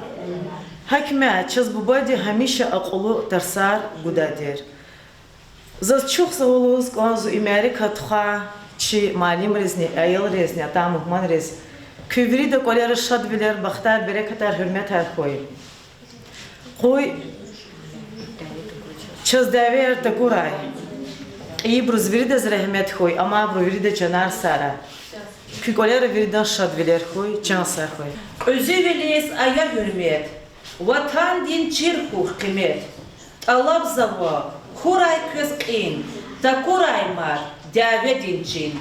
гьакимя чаз бубади гьамиша акьуллу тарсар гудай тир. Заз чухсагъул лугьуз кӀанзава и мярекат тухвай чи муаллимризни, аялризни, атай мугьманриз. Куь вирида кӀвалера шадвилер, бахтар, берекатар, гьуьрметар хьуй. Къуй чаз дявеяр такурай. Кьейибуруз виридаз регьмет хьуй, амайбурун вирида чанар сагърай. Куь кӀвалера виридан шадвилер хьуй, чан сагъ хьуй. Кьуьзуьвилиз ая гьуьрмет, ватандин чир хьухь къимет. ТӀалабзава, хьурай квез кьин, такурай мад дяведин чин.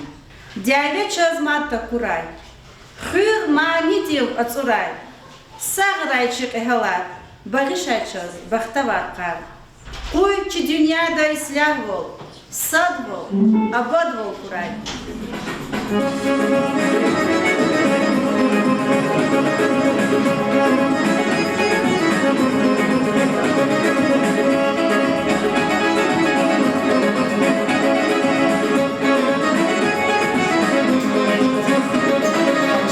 Дяве чаз мад такурай, хуьр манидив ацӀурай. Сагърай чи кьегьалар, багъишай чаз бахтавар къар. Къуй чи дуьньяда ислягьвал, садвал, абадвал хьурай.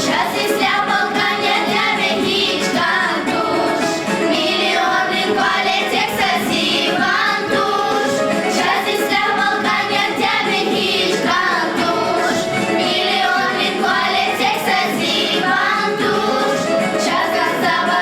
Чаз ислягьвал кӀан я, дяве, гьич кӀан туш, миллионрин кӀвале тек са зи ван туш. Чаз ислягьвал кӀан я, дяве, гьич кӀан туш, миллионрин кӀвале тек са зи ван туш. Чаз кӀанзава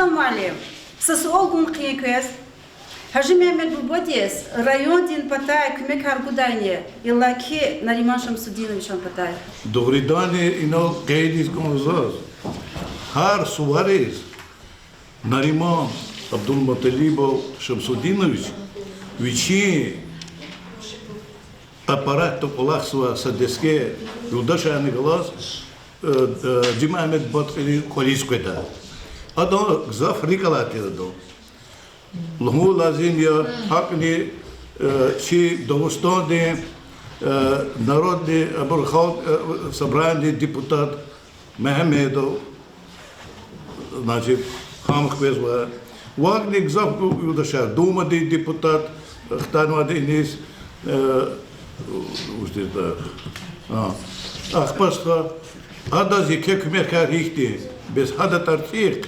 Муаллим, са суал гун хъийин квез. Гьажи Мегьамед бубадиз райондин патай куьмекар гудайни, иллаки Нариман Шамсудиновичан патай? Дугъриданни, инал къейдиз кӀанзава заз, гьар сувариз Нариман Абдулмуталибов Шамсудинович вичин аппаратда кӀвалахзавай са десте юлдашарни галаз, э, э, Гьажи Мегьамед бубадин кӀвализ къведа. Адан гзаф рикӀ алай тир ада. Лугьун лазим я, гьакӀни, э, чи Дагъустандин, э, народный, абур халкь, э, собраниедин депутат Мегьамедов, значит, гьам хквезва. ВакӀни гзаф юлдашар, Думадин депутат хтанвайди иниз, э, уж тиртӀа, а, ахпа стха, адаз еке куьмекар гьихьтин, бес гьадан тӀварцӀихъ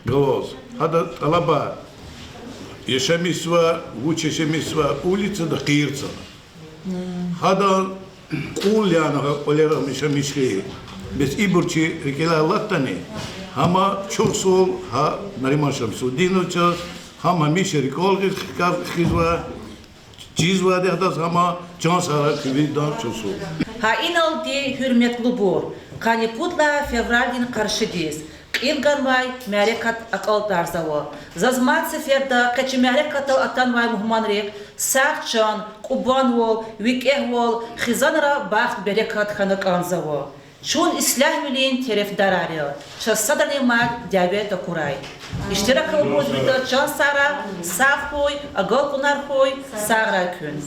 галаз, гьадан тӀалаба яшамишзава, вуч яшамишзава, улицада къирцана. Гьадан кьул яна гьа кӀвалера яшамиш хьайи. Бес ибур чи рикӀелай алатдани, гьама чухсагъул гьа Нариман Шамсудиновичаз, гьам гьамиша рикӀел гъиз хказ хизва, чизвайди гьадаз гьама, чан сагърай куь виридан чухсагъул. Гьа иналди, гьуьрметлубур, къанни пуд лагьай февралдин къаршидиз кьил ганвай мярекат акьалтӀарзава. Заз мад сеферда къе чи мярекатдал атанвай мугьманрихъ сагъ чан, кьубанвал, викӀегьвал, хизанра бахт-берекат хьана кӀанзава. Чун ислягьвилин терефдарар я, чаз садрани мад дяве такурай. Иштирак авур виридаз чан сагърай, сагъ хьуй, агалкьунар хьуй, сагърай куьн.